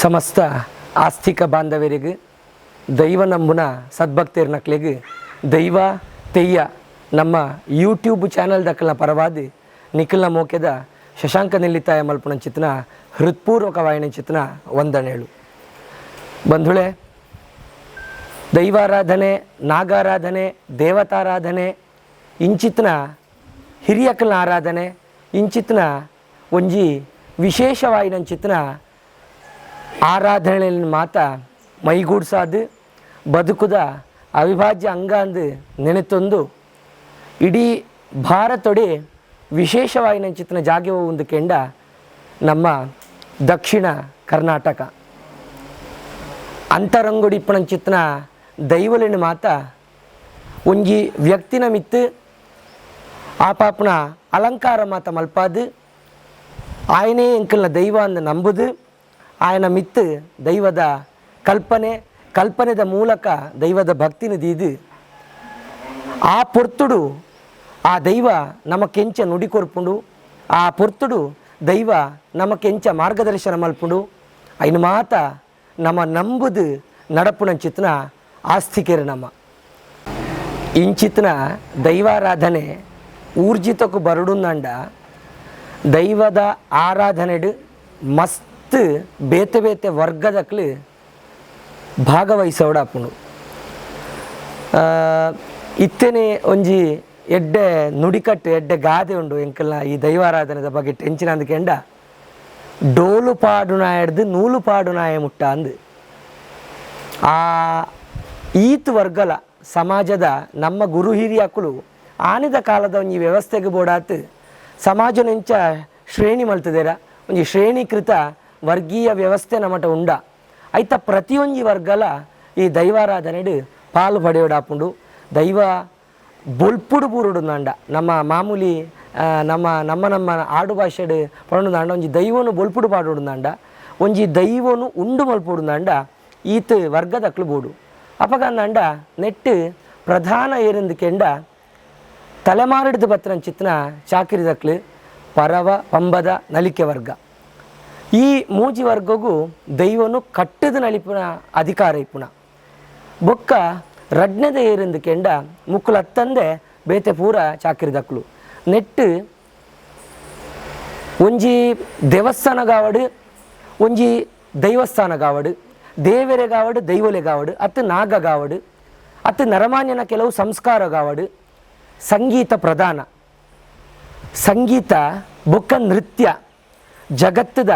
ಸಮಸ್ತ ಆಸ್ತಿಕ ಬಾಂಧವರಿಗೆ, ದೈವ ನಂಬುನ ಸದ್ಭಕ್ತರ್ನಕ್ಲೆಗ್ ದೈವ ತೆಯ್ಯ ನಮ್ಮ ಯೂಟ್ಯೂಬ್ ಚಾನಲ್ ದಕ್ಕಲ್ನ ಪರವಾದ್ ನಿಖಿಲ್ನ ಮೋಕೆದ ಶಶಾಂಕ ನೆಲ್ಲಿತ್ತಾಯ ಮಲ್ಪುನಂಚಿತ್ತಿನ ಹೃತ್ಪೂರ್ವಕವಾಯಿನಂಚಿತ್ತಿನ ವಂದನೆಳು. ಬಂಧುಳೆ, ದೈವಾರಾಧನೆ, ನಾಗಾರಾಧನೆ, ದೇವತಾರಾಧನೆ, ಇಂಚಿತ್ತಿನ ಹಿರಿಯಕಲ್ನ ಆರಾಧನೆ, ಇಂಚಿತ್ತಿನ ಒಂಜಿ ವಿಶೇಷವಾಯಿನಂಚಿತ್ತಿನ ಆರಾಧನೆ ಮಾತ ಮೈಗೂಡ್ಸಾದು ಬದುಕುದ ಅವಿಭಾಜ್ಯ ಅಂಗ ಅಂದು ನೆನೆತೊಂದು ಇಡೀ ಭಾರತೊಡೆ ವಿಶೇಷವಾಯಿನಂಚಿತ್ತಿನ ಜಾಗೆ ಒಂದು ಕೆಂಡ ನಮ್ಮ ದಕ್ಷಿಣ ಕರ್ನಾಟಕ. ಅಂತರಂಗುಡಿಪ್ಪಣಂಚಿತ್ತಿನ ದೈವಲಿನ ಮಾತ ಒಂಜಿ ವ್ಯಕ್ತಿನ ಮಿತ್ತು ಆಪಾಪನ ಅಲಂಕಾರ ಮಾತ ಮಲ್ಪಾದು ಆಯನೇ ಎಂಕಲ್ನ ದೈವ ಅಂದು ನಂಬುದು, ಆಯನ ಮಿತ್ತು ದೈವದ ಕಲ್ಪನೆ, ಕಲ್ಪನೆದ ಮೂಲಕ ದೈವದ ಭಕ್ತಿನ ದೀದು ಆ ಪೊರ್ತುಡು ಆ ದೈವ ನಮಕೆಂಚ ನುಡಿ ಕೊರ್ಪುಂಡು, ಆ ಪೊರ್ತುಡು ದೈವ ನಮಕೆಂಚ ಮಾರ್ಗದರ್ಶನ ಮಲ್ಪುಂಡು, ಐನು ಮಾತ ನಮ ನಂಬುದು ನಡಪುನಂಚಿತ್ನ ಆಸ್ತಿಕೆರು ನಮ. ಇಂಚಿತ್ನ ದೈವಾರಾಧನೆ ಊರ್ಜಿತಕ್ಕೂ ಬರಡುಂದಂಡ ದೈವದ ಆರಾಧನೆಡು ಮಸ್ತ್ ಬೇತೆ ಬೇತೆ ವರ್ಗದಕ್ಲು ಭಾಗವಹಿಸೋಡಾಪುಂಡು. ಇತ್ತೇನೆ ಒಂಜಿ ಎಡ್ಡೆ ನುಡಿಕಟ್ಟು, ಎಡ್ಡೆ ಗಾದೆ ಉಂಡು ಎಂಕಲ್ನ ಈ ದೈವಾರಾಧನೆದ ಬಗ್ಗೆ ಟೆನ್ಷನ್ ಅಂದ್ಕೆಂಡ, ಡೋಲು ಪಾಡುನಾಯಡ್ದು ನೂಲು ಪಾಡುನಾಯ ಮುಟ್ಟ ಅಂದು. ಆ ಈತ್ ವರ್ಗಲ ಸಮಾಜದ ನಮ್ಮ ಗುರು ಹಿರಿಯಕುಲು ಆನಿದ ಕಾಲದ ಒಂಜಿ ವ್ಯವಸ್ಥೆಗೆ ಬೋಡಾತ್ ಸಮಾಜನೆಂಚ ಶ್ರೇಣಿ ಮಲ್ತದೇರ, ಒಂಜಿ ಶ್ರೇಣೀಕೃತ ವರ್ಗೀಯ ವ್ಯವಸ್ಥೆ ನಮಟ ಉಂಡ. ಐತ ಪ್ರತಿಯೊಂಜಿ ವರ್ಗಲ ಈ ದೈವಾರಾಧನೆಡು ಪಾಲು ಪಡೆಯೋಡಾಪುಂಡು. ದೈವ ಬೊಲ್ಪುಡು ಬೂರುಡು ನಾಂಡ ನಮ್ಮ ಮಾಮೂಲಿ ನಮ್ಮ ನಮ್ಮ ನಮ್ಮ ಆಡು ಭಾಷೆಡ್ ಪಂಡುದಾಂಡ ಒಂಜಿ ದೈವನು ಬೊಲ್ಪುಡು ಪಾಡೋಡು, ಒಂಜಿ ದೈವನು ಉಂಡು ಮಲ್ಪೊಡು ನಾಂಡ ಈತ್ ವರ್ಗದಕ್ಲು ಬೋಡು. ಅಪಗಂದಾಂಡ ನೆಟ್ಟು ಪ್ರಧಾನ ಏರಿಂದು ಕೆಂಡ ತಲೆಮಾರಿಡ್ದು ಬತ್ತನಂಚಿತ್ತಿನ ಚಾಕಿರಿದಕ್ಲು, ಪರವ, ಪಂಬದ, ನಲಿಕೆ ವರ್ಗ. ಈ ಮೂಜಿ ವರ್ಗಗೂ ದೈವನು ಕಟ್ಟದ ನಲಿಪುನ ಅಧಿಕಾರ ಇಪ್ಪುನ. ಬೊಕ್ಕ ರಡ್ನದ ಏರಿಂದು ಕೆಂಡ ಮುಕ್ಕುಲತ್ತಂದೆ ಬೇತೆ ಪೂರ ಚಾಕಿರಿದಕ್ಲು. ನೆಟ್ಟು ಒಂಜಿ ದೇವಸ್ಥಾನಗಾವಡು, ಒಂಜಿ ದೈವಸ್ಥಾನಗಾವಡು, ದೇವರೆಗಾವಡು, ದೈವಲೆಗಾವಡು, ಅತ್ತು ನಾಗಗಾವಡು, ಅತ್ತು ನರಮಾನ್ಯನ ಕೆಲವು ಸಂಸ್ಕಾರಗಾವಡು, ಸಂಗೀತ ಪ್ರಧಾನ. ಸಂಗೀತ ಬೊಕ್ಕ ನೃತ್ಯ ಜಗತ್ತದ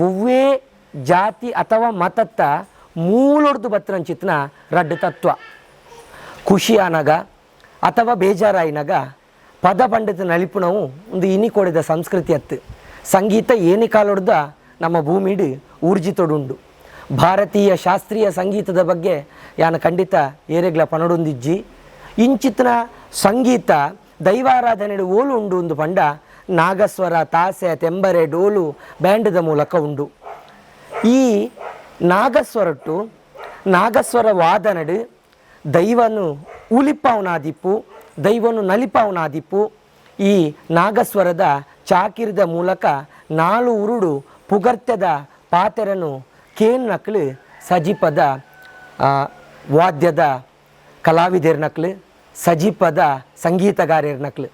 ಒವ್ವೇ ಜಾತಿ ಅಥವಾ ಮತತ್ತ ಮೂಲೊಡ್ದು ಬತ್ತನಂಚಿತ್ನ ರಡ್ಡು ತತ್ವ. ಖುಷಿಯಾನಗ ಅಥವಾ ಬೇಜಾರಾಯಿನಾಗ ಪದ ಪಂಡಿತ ನಲಿಪುಣವು ಒಂದು ಇನಿ ಕೊಡಿದ ಸಂಸ್ಕೃತಿ ಅತ್ತು. ಸಂಗೀತ ಏನಿ ಕಾಲೊಡ್ದ ನಮ್ಮ ಭೂಮಿಡು ಊರ್ಜಿತೊಡುಂಡು. ಭಾರತೀಯ ಶಾಸ್ತ್ರೀಯ ಸಂಗೀತದ ಬಗ್ಗೆ ಯಾನ ಖಂಡಿತ ಏರೆಗ್ಲ ಪನಡೊಂದಿಜ್ಜಿ. ಇಂಚಿತ್ನ ಸಂಗೀತ ದೈವಾರಾಧನೆ ಓಲು ಉಂಡು ಒಂದು ಪಂಡ ನಾಗಸ್ವರ, ತಾಸೆ, ತೆಂಬರೆ, ಡೋಲು, ಬ್ಯಾಂಡದ ಮೂಲಕ ಉಂಡು. ಈ ನಾಗಸ್ವರಟ್ಟು ನಾಗಸ್ವರ ವಾದನಡು ದೈವನು ಉಲಿಪಾವನಾದಿಪ್ಪು, ದೈವನು ನಲಿಪಾವನಾದಿಪ್ಪು. ಈ ನಾಗಸ್ವರದ ಚಾಕಿರದ ಮೂಲಕ ನಾಲು ಉರುಡು ಪುಗರ್ತ್ಯದ ಪಾತೆರನು ಕೇನ್ ನಕ್ಲು ಸಜಿಪದ ವಾದ್ಯದ ಕಲಾವಿದೆರ್ ನಕ್ಲು, ಸಜಿಪದ ಸಂಗೀತಗಾರರ್ ನಕ್ಲು.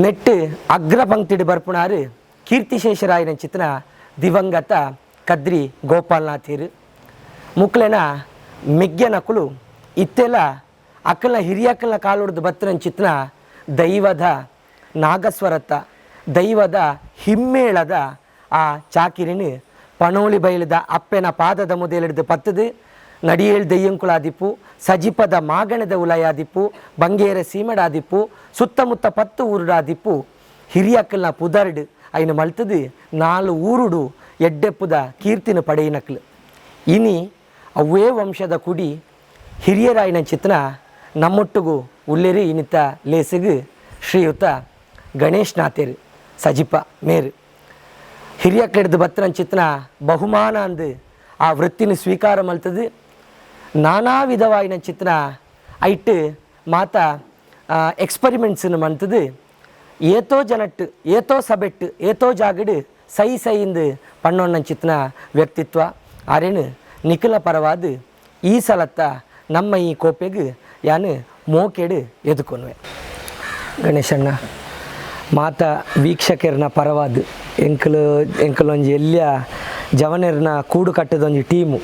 ನೆಟ್ಟು ಅಗ್ರ ಪಂಕ್ತಿಡ್ ಬರ್ಪುಣಾರು ಕೀರ್ತಿಶೇಷರಾಯನ ಚಿತ್ನ ದಿವಂಗತ ಕದ್ರಿ ಗೋಪಾಲನಾಥಿರು. ಮುಕ್ಲೆನ ಮೆಗ್ಯ ನಕುಲು ಇತ್ತೆಲ ಅಕ್ಕಲ ಹಿರಿಯಕ್ಕಲ್ನ ಕಾಲೊಡ್ದು ಬತ್ತನ ಚಿತ್ನ ದೈವದ ನಾಗಸ್ವರತ್ತ, ದೈವದ ಹಿಮ್ಮೇಳದ ಆ ಚಾಕಿರಿನ ಪಣೋಳಿ ಬೈಲದ ಅಪ್ಪೆನ ಪಾದದ ಮುದೇಲಿಡ್ದು ಪತ್ತದು ನಡಿಯೇಳ್ ದೆಯ್ಯಂಕುಳಾದಿಪ್ಪು, ಸಜಿಪದ ಮಾಗಣದ ಉಲಯಾದಿಪ್ಪು, ಬಂಗೇರ ಸೀಮಡಾದಿಪ್ಪು, ಸುತ್ತಮುತ್ತ 10 ಊರುಡಾದಿಪ್ಪು, ಹಿರಿಯಕ್ಕಲ್ನ ಪುದರ್ಡ್ ಐನ ಮಲ್ತದು ನಾಲು ಊರುಡು ಎಡ್ಡೆಪ್ಪುದ ಕೀರ್ತಿನ ಪಡೆಯಿನಕ್ಲು. ಇನಿ ಅವ್ವೇ ವಂಶದ ಕುಡಿ ಹಿರಿಯರಾಯಿನ ಚಿತ್ನ ನಮ್ಮೊಟ್ಟುಗು ಉಲ್ಲೇರಿ ಇನಿತ ಲೇಸಿಗು ಶ್ರೀಯುತ ಗಣೇಶ್ ನಾತೇರು ಸಜಿಪ ಮೇರು. ಹಿರಿಯಕ್ಲೆಡ್ದು ಬತ್ತನ ಚಿತ್ನ ಬಹುಮಾನ ಅಂದು ಆ ವೃತ್ತಿನ ಸ್ವೀಕಾರ ಮಲ್ತದು ನಾನಾ ವಿಧವಾಯಿನ ಚಿತ್ನ ಐಟ್ ಮಾತ ಎಕ್ಸ್ಪರಿಮೆಂಟ್ಸ್ನ ಮಂತದು ಏತೋ ಜನಟ್ಟು, ಏತೋ ಸಬೆಟ್ಟು, ಏತೋ ಜಾಗಡು ಸೈ ಸೈಂದು ಪಣ್ಣೊಣ್ಣಂಚಿತ್ನ ವ್ಯಕ್ತಿತ್ವ ಆರೇನು ನಿಖಿಲ ಪರವಾದ ಈ ಸಲತ್ತ ನಮ್ಮ ಈ ಕೋಪೆಗೆ ಯಾನು ಮೋಕೆಡು ಎದುಕೊನ್ವೆ. ಗಣೇಶಣ್ಣ ಮಾತ ವೀಕ್ಷಕರನ ಪರವಾದ ಎಂಕಲು ಎಂಕಲೊಂಜಿ ಎಲ್ಲಿಯ ಜವನೆರ್ನ ಕೂಡು ಕಟ್ಟದೊಂಜಿ ಟೀಮು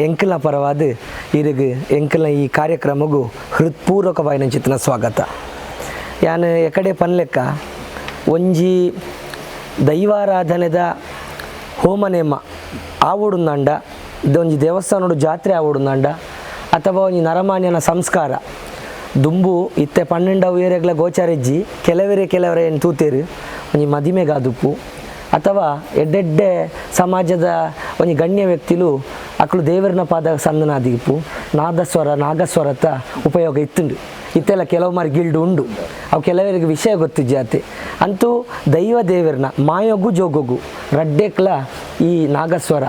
ಎಂಕಲ್ನ ಪರವಾದ ಇರುಗು ಎಂಕಲ್ನ ಈ ಕಾರ್ಯಕ್ರಮಗೂ ಹೃತ್ಪೂರ್ವಕವಾಯಿನ ಸ್ವಾಗತ. ಯಾನು ಎಕಡೆ ಪನ್ಲೆಕ್ಕ ಒಂಜಿ ದೈವಾರಾಧನೆದ ಹೋಮನೇಮ ಆವೊಡುಂದಾಂಡ, ಒಂಜಿ ದೇವಸ್ಥಾನಡು ಜಾತ್ರೆ ಆವೊಡುಂದಾಂಡ, ಅಥವಾ ಒಂಜಿ ನರಮಾನ್ಯನ ಸಂಸ್ಕಾರ ದುಂಬು ಇತ್ತೆ 12 ಏರೆಗ್ಲ ಗೋಚಾರಿಜ್ಜಿ ಕೆಲವರೇ ಕೆಲವರೇ ಏನು ತೂತೇರು ಒಂಜಿ ಮದಿಮೆಗಾದುಪ್ಪು ಅಥವಾ ಎಡ್ಡೆಡ್ಡೆ ಸಮಾಜದ ಒಂಜಿ ಗಣ್ಯ ವ್ಯಕ್ತಿಲು ಅಕ್ಲು ದೇವರನ ಪಾದ ಸಂದನಾದಿಪ್ಪು ನಾದಸ್ವರ ನಾಗಸ್ವರತ ಉಪಯೋಗ ಇತ್ತುಂಡು. ಇತ್ತೆಲ್ಲ ಕೆಲವು ಮಾರಿ ಗಿಲ್ಡು ಉಂಡು, ಅವು ಕೆಲವರಿಗೆ ವಿಷಯ ಗೊತ್ತು ಜಾತಿ ಅಂತೂ ದೈವ ದೇವರನ ಮಾಯೋಗು ಜೋಗೋಗು ರಡ್ಡೆಕ್ಲ ಈ ನಾಗಸ್ವರ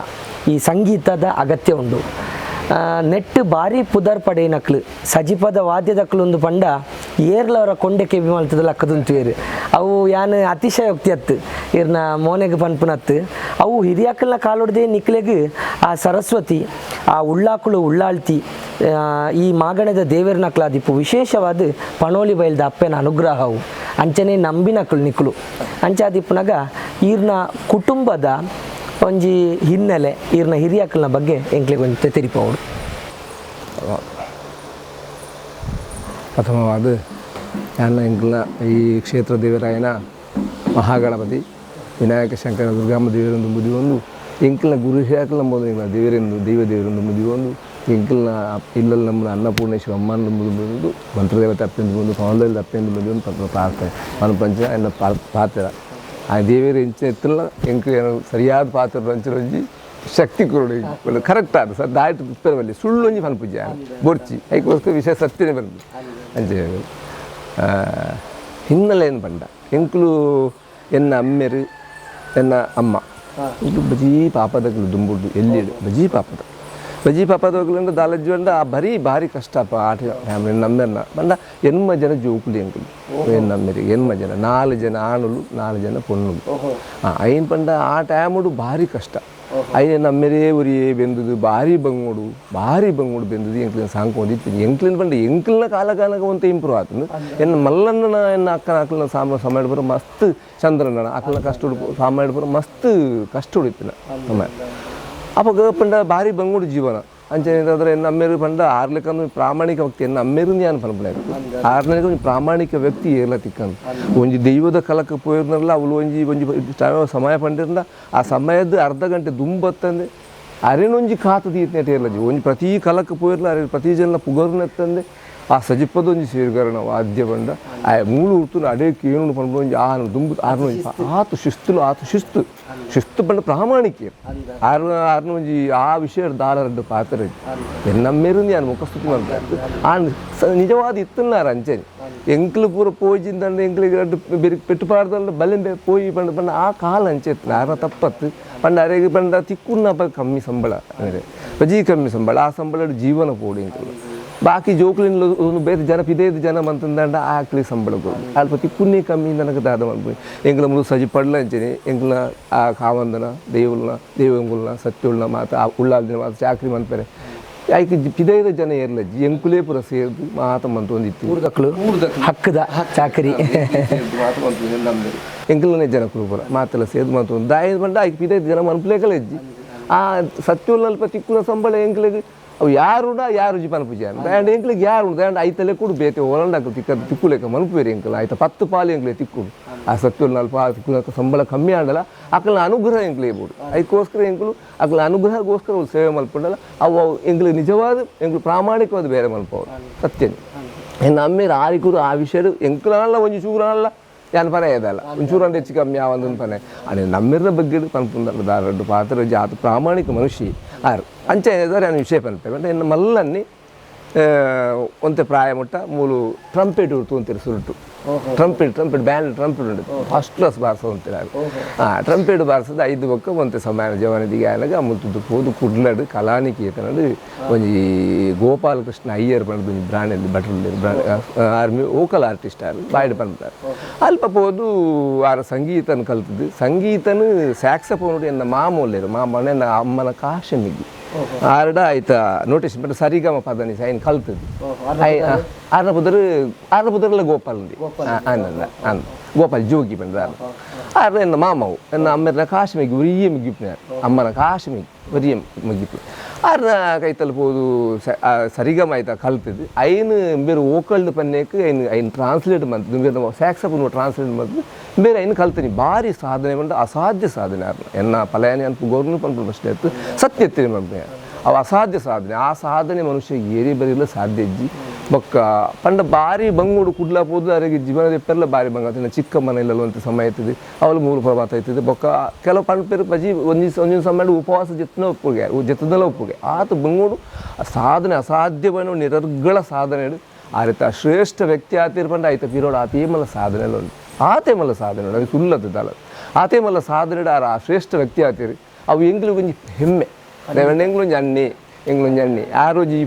ಈ ಸಂಗೀತದ ಅಗತ್ಯ ಉಂಡು. ನೆಟ್ಟು ಭಾರಿ ಪುದರ್ ಪಡೆಯಿನಕ್ಲು ಸಜಿಪದ ವಾದ್ಯದಕ್ಲು ಒಂದು ಪಂಡ ಏರ್ಲವರ ಕೊಂಡೆ ಕೆಬಿ ಮಲ್ತದ ಲಕ್ಕದುಂತುವೇರು ಅವು ಯಾನ್ ಅತಿಶಯೋಕ್ತಿ ಅತ್ತು ಇರ್ನ ಮೋನೆಗೆ ಪನ್ಪುನತ್ತು ಅವು ಹಿರಿಯಾಕಲ್ನ ಕಾಲೊಡ್ದೆ ನಿಕ್ಲೆಗ್ ಆ ಸರಸ್ವತಿ ಆ ಉಳ್ಳಾಕುಳು ಉಳ್ಳಾಳ್ತಿ ಈ ಮಾಗಣದ ದೇವರನಕ್ಲಾದಿಪ್ಪು ವಿಶೇಷವಾದ ಪಣೋಲಿ ಬಯಲ್ದ ಅಪ್ಪೆನ ಅನುಗ್ರಹವು ಅಂಚನೆ ನಂಬಿನಕ್ಲು ನಿಕ್ಲು ಅಂಚಾದಿಪ್ಪುನಗ ಈರ್ನ ಕುಟುಂಬದ ಒಂಜಿ ಹಿನ್ನೆಲೆ ಈರ್ನ ಹಿರಿಯಾಕಲ್ನ ಬಗ್ಗೆ ಎಂಕ್ಲೆಗ್ ಒಂಜಿ ತೆರಿಪವಡು. ಪ್ರಥಮವಾದ ಯಾನ ಎಂಕಲ್ನ ಈ ಕ್ಷೇತ್ರ ದೇವರಾಯನ ಮಹಾಗಣಪತಿ ವಿನಾಯಕ ಶಂಕರ ದುರ್ಗಾಂಬ ದೇವರೊಂದು ಮುದಿವೊಂದು ಎಂಕಲ್ನ ಗುರು ಹಿರಿಯಾಕಲ್ನ ನಂಬೋದು ಎಂಕಲ್ನ ದೇವರೆಂದು ದೈವ ದೇವರೊಂದು ಮುದಿವೊಂದು ಎಂಕಲ್ನ ಇಲ್ಲಲ್ಲಿ ನಮ್ಮನ್ನ ಅನ್ನಪೂರ್ಣೇಶ್ವರ ಅಮ್ಮನ ಮುದು ಮಂತ್ರದೇವತೆ ಅಪ್ಪೆಂದು ಬಂದು ಪವನದಲ್ಲಿ ಅಪ್ಪೆಂದು ಮುದಿವೊಂದು ಪ್ರಾರ್ಥನೆ ಮನಪಂಚ ಎನ್ನ ಪಾತ್ರ ಆ ದೇವರು ಎಂಚ ಎತ್ತಲ್ಲ ಎಂಕ್ ಸರಿಯಾದ ಪಾತ್ರ ಒಂಜಿ ಶಕ್ತಿ ಕೊರಡು ಕರೆಕ್ಟ್ ಆದ ಸರ್ ದಾಯ್ತು ಪುಸ್ತಕದಲ್ಲಿ ಸುಳ್ಳು ಒಂಜಿ ಪನ್ಪುಜಿ ಬೊರ್ಚಿ ಐಕೋಸ್ಕರ ವಿಷಯ ಸತ್ಯನೇ ಬರ್ದು ಅಂಚೆ ಹಿನ್ನೆಲೆ ಏನು ಪಂಡ ಎಂಕ್ಲು ಎನ್ನ ಅಮ್ಮೆರು ಎನ್ನ ಅಮ್ಮ ಎಂಕ್ಲು ಬಜೀ ಪಾಪದಕ್ಲು ದುಂಬುಡ್ಡು ಎಲ್ಲಿ ಬಜೀ ಪಾಪದ ಬಜೀ ಪಾಪದಕ್ಲು ದಾಲಜ್ಜು ಅಂಡ ಆ ಬರೀ ಭಾರಿ ಕಷ್ಟಪ್ಪ ಆಟ ಫ್ಯಾಮಿಲಿ ನಮ್ಮೆರ್ನ ಪಂಡ ಎನ್ಮ ಜನ ಜೋಕುಲು ಎಂಕುಲು ಎನ್ನಮ್ಮೆರು ಎನ್ಮ ಜನ 4 ಜನ ಆಣುಲು 4 ಜನ ಪೊಣ್ಣುಲು ಐನ್ ಪಂಡ ಆ ಟೈಮುಡು ಭಾರಿ ಕಷ್ಟ ಐನ ನಮ್ಮೆರೇ ಉರಿಯೇ ಬೆಂದುದು ಭಾರಿ ಬಂಗೋಡು ಭಾರಿ ಬಂಗೋಡು ಬೆಂದುದು ಎಂಕ್ಲಿನ ಸಾಂಕೊಂಡಿತ್ತು ಎಂಕ್ಲಿನ ಪಂಡ ಎಂಕ್ಲಿನ ಕಾಲ ಕಾಲಕ್ಕೆ ಒಂತ ಇಂಪ್ರೂವ್ ಆತಂದು ಎನ್ನ ಮಲ್ಲಣ್ಣನ ಎನ್ನ ಅಕ್ಕನ ಅಕ್ಕನ ಸಾಮ ಸಮಯ ಬರೋ ಮಸ್ತ್ ಚಂದ್ರನ ಅಕ್ಕನ ಕಷ್ಟ ಸಾಮ ಬರೋ ಮಸ್ತ್ ಕಷ್ಟ ಉಡಿತ್ತಿನ ಸಮಯ ಅವಾಗ ಪಂಡ ಭಾರಿ ಬಂಗೋಡು ಜೀವನ ಅಂಚೆ ನಮ್ಮೇರು ಪಂಡ ಆರ್ಲಿಕ್ಕಂದು ಪ್ರಾಮಾಣಿಕ ವ್ಯಕ್ತಿ ಎನ್ನ ಅಮ್ಮೇರು ನಾನು ಪನ್ಪುಣೆ ಆರ್ಲಿಕ್ಕೆ ಒಂಜಿ ಪ್ರಾಮಾಣಿಕ ವ್ಯಕ್ತಿ ಏರ್ಲ ತಿಕ್ಕಂದು ಒಂಜಿ ದೈವದ ಕಲಕ್ಕೆ ಪೋಯಿರ್ನಲ್ಲ ಅವಳು ಒಂಜಿ ಒಂಜಿ ಸಮಯ ಪಂಡಿರ್ನ ಆ ಸಮಯದ ಅರ್ಧ ಗಂಟೆ ದುಂಬತ್ತಂದೆ ಅರೆನೊಂಜಿ ಕಾತು ತೀತ್ನೇಟ ಏರ್ಲಜಿ ಒಂಜಿ ಪ್ರತಿ ಕಲಕ್ಕೆ ಪೋಯಿರ್ಲ ಅರೆ ಪ್ರತಿ ಜನ ಪುಗರ್ನೆತ್ತಂದೆ ಆ ಸಜಿಪ್ಪದ ಒಂಜಿ ಸೇರ್ಗರಣ ವಾದ್ಯ ಬಂಡ ಆ ಮೂಳು ಉರ್ತುನ ಅಡೇ ಕೇಣು ಪನ್ಪುಣ ಒಂಜಿ ಆನು ದುಂಬು ಆರ್ನ ಆತು ಶಿಸ್ತುಲು ಆತು ಶಿಸ್ತು ಶಿಸ್ತು ಪಂಡ ಪ್ರಾಮಾಣಿಕ ಆರ್ನ ಆರ್ನ ಒಂಜಿ ಆ ವಿಷಯ ದಾಲರಡ್ಡು ಪಾತ್ರ ಎನ್ನಮ್ಮೇರು ನಾನು ಮುಖಸ್ತುತಿ ಮಾಡ್ತಾರೆ ಆನ್ ನಿಜವಾದ ಇತ್ತುನ್ನಾರ ಅಂಚೆನೆ ಎಂಕ್ಲು ಪೂರ ಪೋಜಿಂದಂಡ ಎಂಕ್ಲಿಗೆ ರಡ್ಡು ಬೆರಿ ಪೆಟ್ಟು ಬಲೆ ಪೋಯಿ ಪಂಡ ಪಂಡ ಆ ಕಾಲ ಅಂಚೆ ಇತ್ತು ಆರ್ನ ತಪ್ಪತ್ತು ಪಂಡ ಅರೆಗೆ ಪಂಡ ತಿಕ್ಕುನ್ನ ಕಮ್ಮಿ ಸಂಬಳ ಅಂದರೆ ಬಜೀ ಕಮ್ಮಿ ಸಂಬಳ ಆ ಸಂಬಳ ಜೀವನ ಪೋಡಿ ಎಂಕುಲು ಬಾಕಿ ಜೋಕುಲಿನ ಒಂದು ಬೇರೆ ಜನ ಪಿದೇದ ಜನ ಮಂತಂದಂಡ ಆಕ್ಲಿ ಸಂಬಳ ಕೊಡು ಅಲ್ಪ ತಿಕ್ಕುನ್ನೇ ಕಮ್ಮಿ ನನಗೆ ದಾದ ಮಲ್ಪು ಎಂಕ್ಲ ಮುಳು ಸಜಿ ಪಡ್ಲ ಅಂಚೆನೆ ಎಂಕ್ಲ ಆ ಕಾವಂದನ ದೇವುಲ್ನ ದೇವಂಗುಲ್ನ ಸತ್ಯುಳ್ನ ಮಾತ ಆ ಉಳ್ಳಾಲ್ದಿನ ಮಾತ ಚಾಕ್ರಿ ಮನ್ಪೆರೆ ಐಕ್ ಪಿದೇದ ಜನ ಏರ್ಲಜ್ಜಿ ಎಂಕುಲೇ ಪುರ ಸೇರ್ದು ಮಾತ ಮಂತ ಒಂದಿತ್ತು ಊರ್ದಕ್ಲು ಹಕ್ಕದ ಚಾಕರಿ ಮಾತ ಮಂತು ನಮ್ದು ಎಂಕುಲನೇ ಜನ ಕುರುಪುರ ಮಾತೆಲ್ಲ ಸೇರ್ದು ಮಂತು ಒಂದು ದಾಯ ಬಂಡ ಐಕ್ ಪಿದೇದ ಜನ ಮನ್ಪುಲೇಕಲ ಇಜ್ಜಿ ಆ ಸತ್ಯುಲ್ನ ತಿಕ್ಕುನ ಸಂಬಳ ಎಂಕ್ಲೆಗ್ ಅವು ಯಾರುಡ ಯಾರು ಜಿ ಪನ್ಪುಜಿ ಅಂತ ಎಂಕ್ಲಿಗೆ ಯಾರು ಉಂಡು ದಾಂಡ ಐತಲೆ ಕೂಡು ಬೇತೆ ಓಲಂಡಾಕ ತಿಕ್ಕ ತಿಕ್ಕುಲೇಕ ಮನ್ಪುವೇರಿ ಎಂಕಲ್ ಆಯ್ತ 10 ಪಾಲು ಎಂಕ್ಲೆ ತಿಕ್ಕುಡು ಆ ಸತ್ಯುಲ್ ಅಲ್ಪ ತಿಕ್ಕುನಕ ಸಂಬಳ ಕಮ್ಮಿ ಆಂಡಲ ಅಕಲ್ನ ಅನುಗ್ರಹ ಎಂಕ್ಲೆ ಬೋಡು ಐಕೋಸ್ಕರ ಎಂಕುಲು ಅಕಲ್ನ ಅನುಗ್ರಹಗೋಸ್ಕರ ಅವ್ರು ಸೇವೆ ಮಲ್ಪುಂಡಲ ಅವು ಎಂಕ್ಲು ನಿಜವಾದ ಎಂಕ್ಲು ಪ್ರಾಮಾಣಿಕವಾದ ಬೇರೆ ಮಲ್ಪವ್ರು ಸತ್ಯನೇ ಎನ್ನ ಅಮ್ಮೇರು ಆರಿಕೂರು ಆ ವಿಷಯ ಎಂಕ್ಲಾನಲ್ಲ ಒಂಜಿ ಚೂರಾನಲ್ಲ ಯಾನ್ ಪನೆ ಇದಲ್ಲ ಒಂಚೂರು ಅಂದ್ರೆ ಹೆಚ್ಚು ಕಮ್ಮಿ ಯಾವಂದನ್ ಪನೆ ಅದೇ ನಮ್ಮಿರ್ನ ಬಗ್ಗೆ ಪನ್ಪುಂದಲ್ಲ ದಾರಡ್ಡು ಪಾತ್ರ ಜಾತ ಪ್ರಾಮಾಣಿಕ ಮನುಷ್ಯ ಆರು ಅಂಚೆ ಏದಾರೆ ನಾನು ವಿಷಯ ಪನ್ಪೆ అంటే ಎನ್ನ ಮಲ್ಲನ್ನಿ ಒಂತೆ ಪ್ರಾಯ ಮುಟ್ಟ ಮೂಲು ಟ್ರಂಪೇಟ್ ಉರ್ತು ಅಂತೀರಿ ಸುರುಟು Trumpet trumpet band trumpet ಉಂಟು first class ಬಾರಿಸೋಂತಿರ trumpet ಬಾರಿಸೋದು ಐದು ಬೊಕ್ಕ ಒಂತೆ ಸಮಾನ ಜವನದಿಗೆ ಆನಗ ಮುತ್ತುದು ಪೋದು ಕುಡ್ಲಡು ಕಲಾನಿಕೇತನಡು ಒಂಜಿ ಗೋಪಾಲಕೃಷ್ಣ ಅಯ್ಯರ್ ಪಂಡ್ದು ಒಂಜಿ ಬ್ರಾಂಡ್ ಭಟ್ರು brand army vocal artist ಆರು ಬಾಯ್ಡ್ ಪಂಡ್ತಾರೆ ಅಲ್ಪ ಪೋದು ಆರ ಸಂಗೀತನ ಕಲ್ತದ್ದು ಸಂಗೀತನ ಸ್ಯಾಕ್ಸಫೋನ್ ಎನ್ನ ಮಾಮೂಲ್ಯರು ಮಾಮನ ಎನ್ನ ಅಮ್ಮನ ಕಾಶಮಿಗಿ ಆರ್ಡ ಆಯ್ತಾ ನೋಟಿಸ್ ಪಂಡ ಸರಿಗಮ ಪದನಿ ಸೈನ್ ಕಲ್ತದ್ದು ಆರ್ನ ಪುದರ್ ಆರ್ನ ಪುದರ್ಲ ಗೋಪಾಲ್ ಆನಂದ ಅಂದ ಗೋಪಾಲ್ ಜೋಗಿ ಪಂಡ ಆರ್ನ ಎನ್ನ ಮಾಮವು ಎನ್ನ ಅಮ್ಮನ ಕಾಶ್ಮಿಗೆ ಒರಿಯೇ ಮುಗಿಪ್ನ ಅಮ್ಮನ ಕಾಶ್ಮಿಗೆ ಒರಿಯೇ ಮುಗಿಪ್ನ ಆರ್ನ ಕೈತಲ್ ಪೋದು ಸರಿಗಮ ಆಯ್ತಾ ಕಲ್ತದ್ದು ಐನು ಬೇರೆ ಓಕಲ್ಡ್ ಪನ್ನೇಕ್ ಐನು ಐನು ಟ್ರಾನ್ಸ್ಲೇಟ್ ಮಂತದ್ದು ಬೇರೆ ಸ್ಯಾಕ್ಸಫೋನ್ ಟ್ರಾನ್ಸ್ಲೇಟ್ ಮಂತದ್ದು ಬೇರೆ ಐನು ಕಲ್ತನಿ ಭಾರಿ ಸಾಧನೆ ಪಂಡ ಅಸಾಧ್ಯ ಸಾಧನೆ ಆರ್ನ ಎನ್ನ ಪಲಯಾನಿ ಅನ್ಪು ಗೌರ್ನ ಪನ್ಪು ಪ್ರಶ್ನೆ ಇತ್ತು ಸತ್ಯ ಎತ್ತಿನ ಪನ್ಪೆ ಅವು ಅಸಾಧ್ಯ ಸಾಧನೆ ಆ ಸಾಧನೆ ಮನುಷ್ಯ ಏರಿ ಬರೀಲ ಸಾಧ್ಯ ಇಜ್ಜಿ ಬೊಕ್ಕ ಪಂಡ ಬಾರಿ ಬಂಗೋಡು ಕುಡ್ಲ ಪೋದು ಅರೆಗೆ ಜೀವನದ ಎಪ್ಪೆಲ್ಲ ಬಾರಿ ಬಂಗ ಆತನ ಚಿಕ್ಕ ಮನೆಯಲ್ಲೆಲ್ಲ ಒಂದು ಸಮಯ ಇರ್ತದೆ ಅವಳು ಮೂರು ಪ್ರಭಾತ ಆಯ್ತದೆ ಬೊಕ್ಕ ಕೆಲವು ಪಂಡ ಬಜಿ ಒಂದಿನ ಒಂದಿನ ಸಮಯ ಉಪವಾಸ ಜತ್ನ ಒಪ್ಪುಗೆ ಜತ್ತದಲ್ಲ ಒಪ್ಪುಗೆ ಆತ ಬಂಗೋಡು ಸಾಧನೆ ಅಸಾಧ್ಯమైన ನಿರರ್ಗಳ ಸಾಧನೆ ಆ ರೀತಿ ಆ ಶ್ರೇಷ್ಠ ವ್ಯಕ್ತಿ ಆತಿರ್ ಪಂಡ ಆಯ್ತ ಪಿರೋಡು ಆತೇ ಮಲ್ಲ ಸಾಧನೆ ಉಂಟು ಆತೇ ಮಲ್ಲ ಸಾಧನೆ ಉಂಟು ಅದು ಸುಲ್ಲದ ಆತೇ ಮಲ್ಲ ಸಾಧನೆ ಆ ಶ್ರೇಷ್ಠ ವ್ಯಕ್ತಿ ಆತೀರಿ ಅವು ಎಂಗ್ಲಿಗೆ ಒಂಜಿ ಹೆಮ್ಮೆ ಎಂಗ್ಲೊಂಜಿ ಅಣ್ಣಿ ಎಂಗ್ಲೊಂಜಿ ಅಣ್ಣಿ ಆ ರೋಜಿ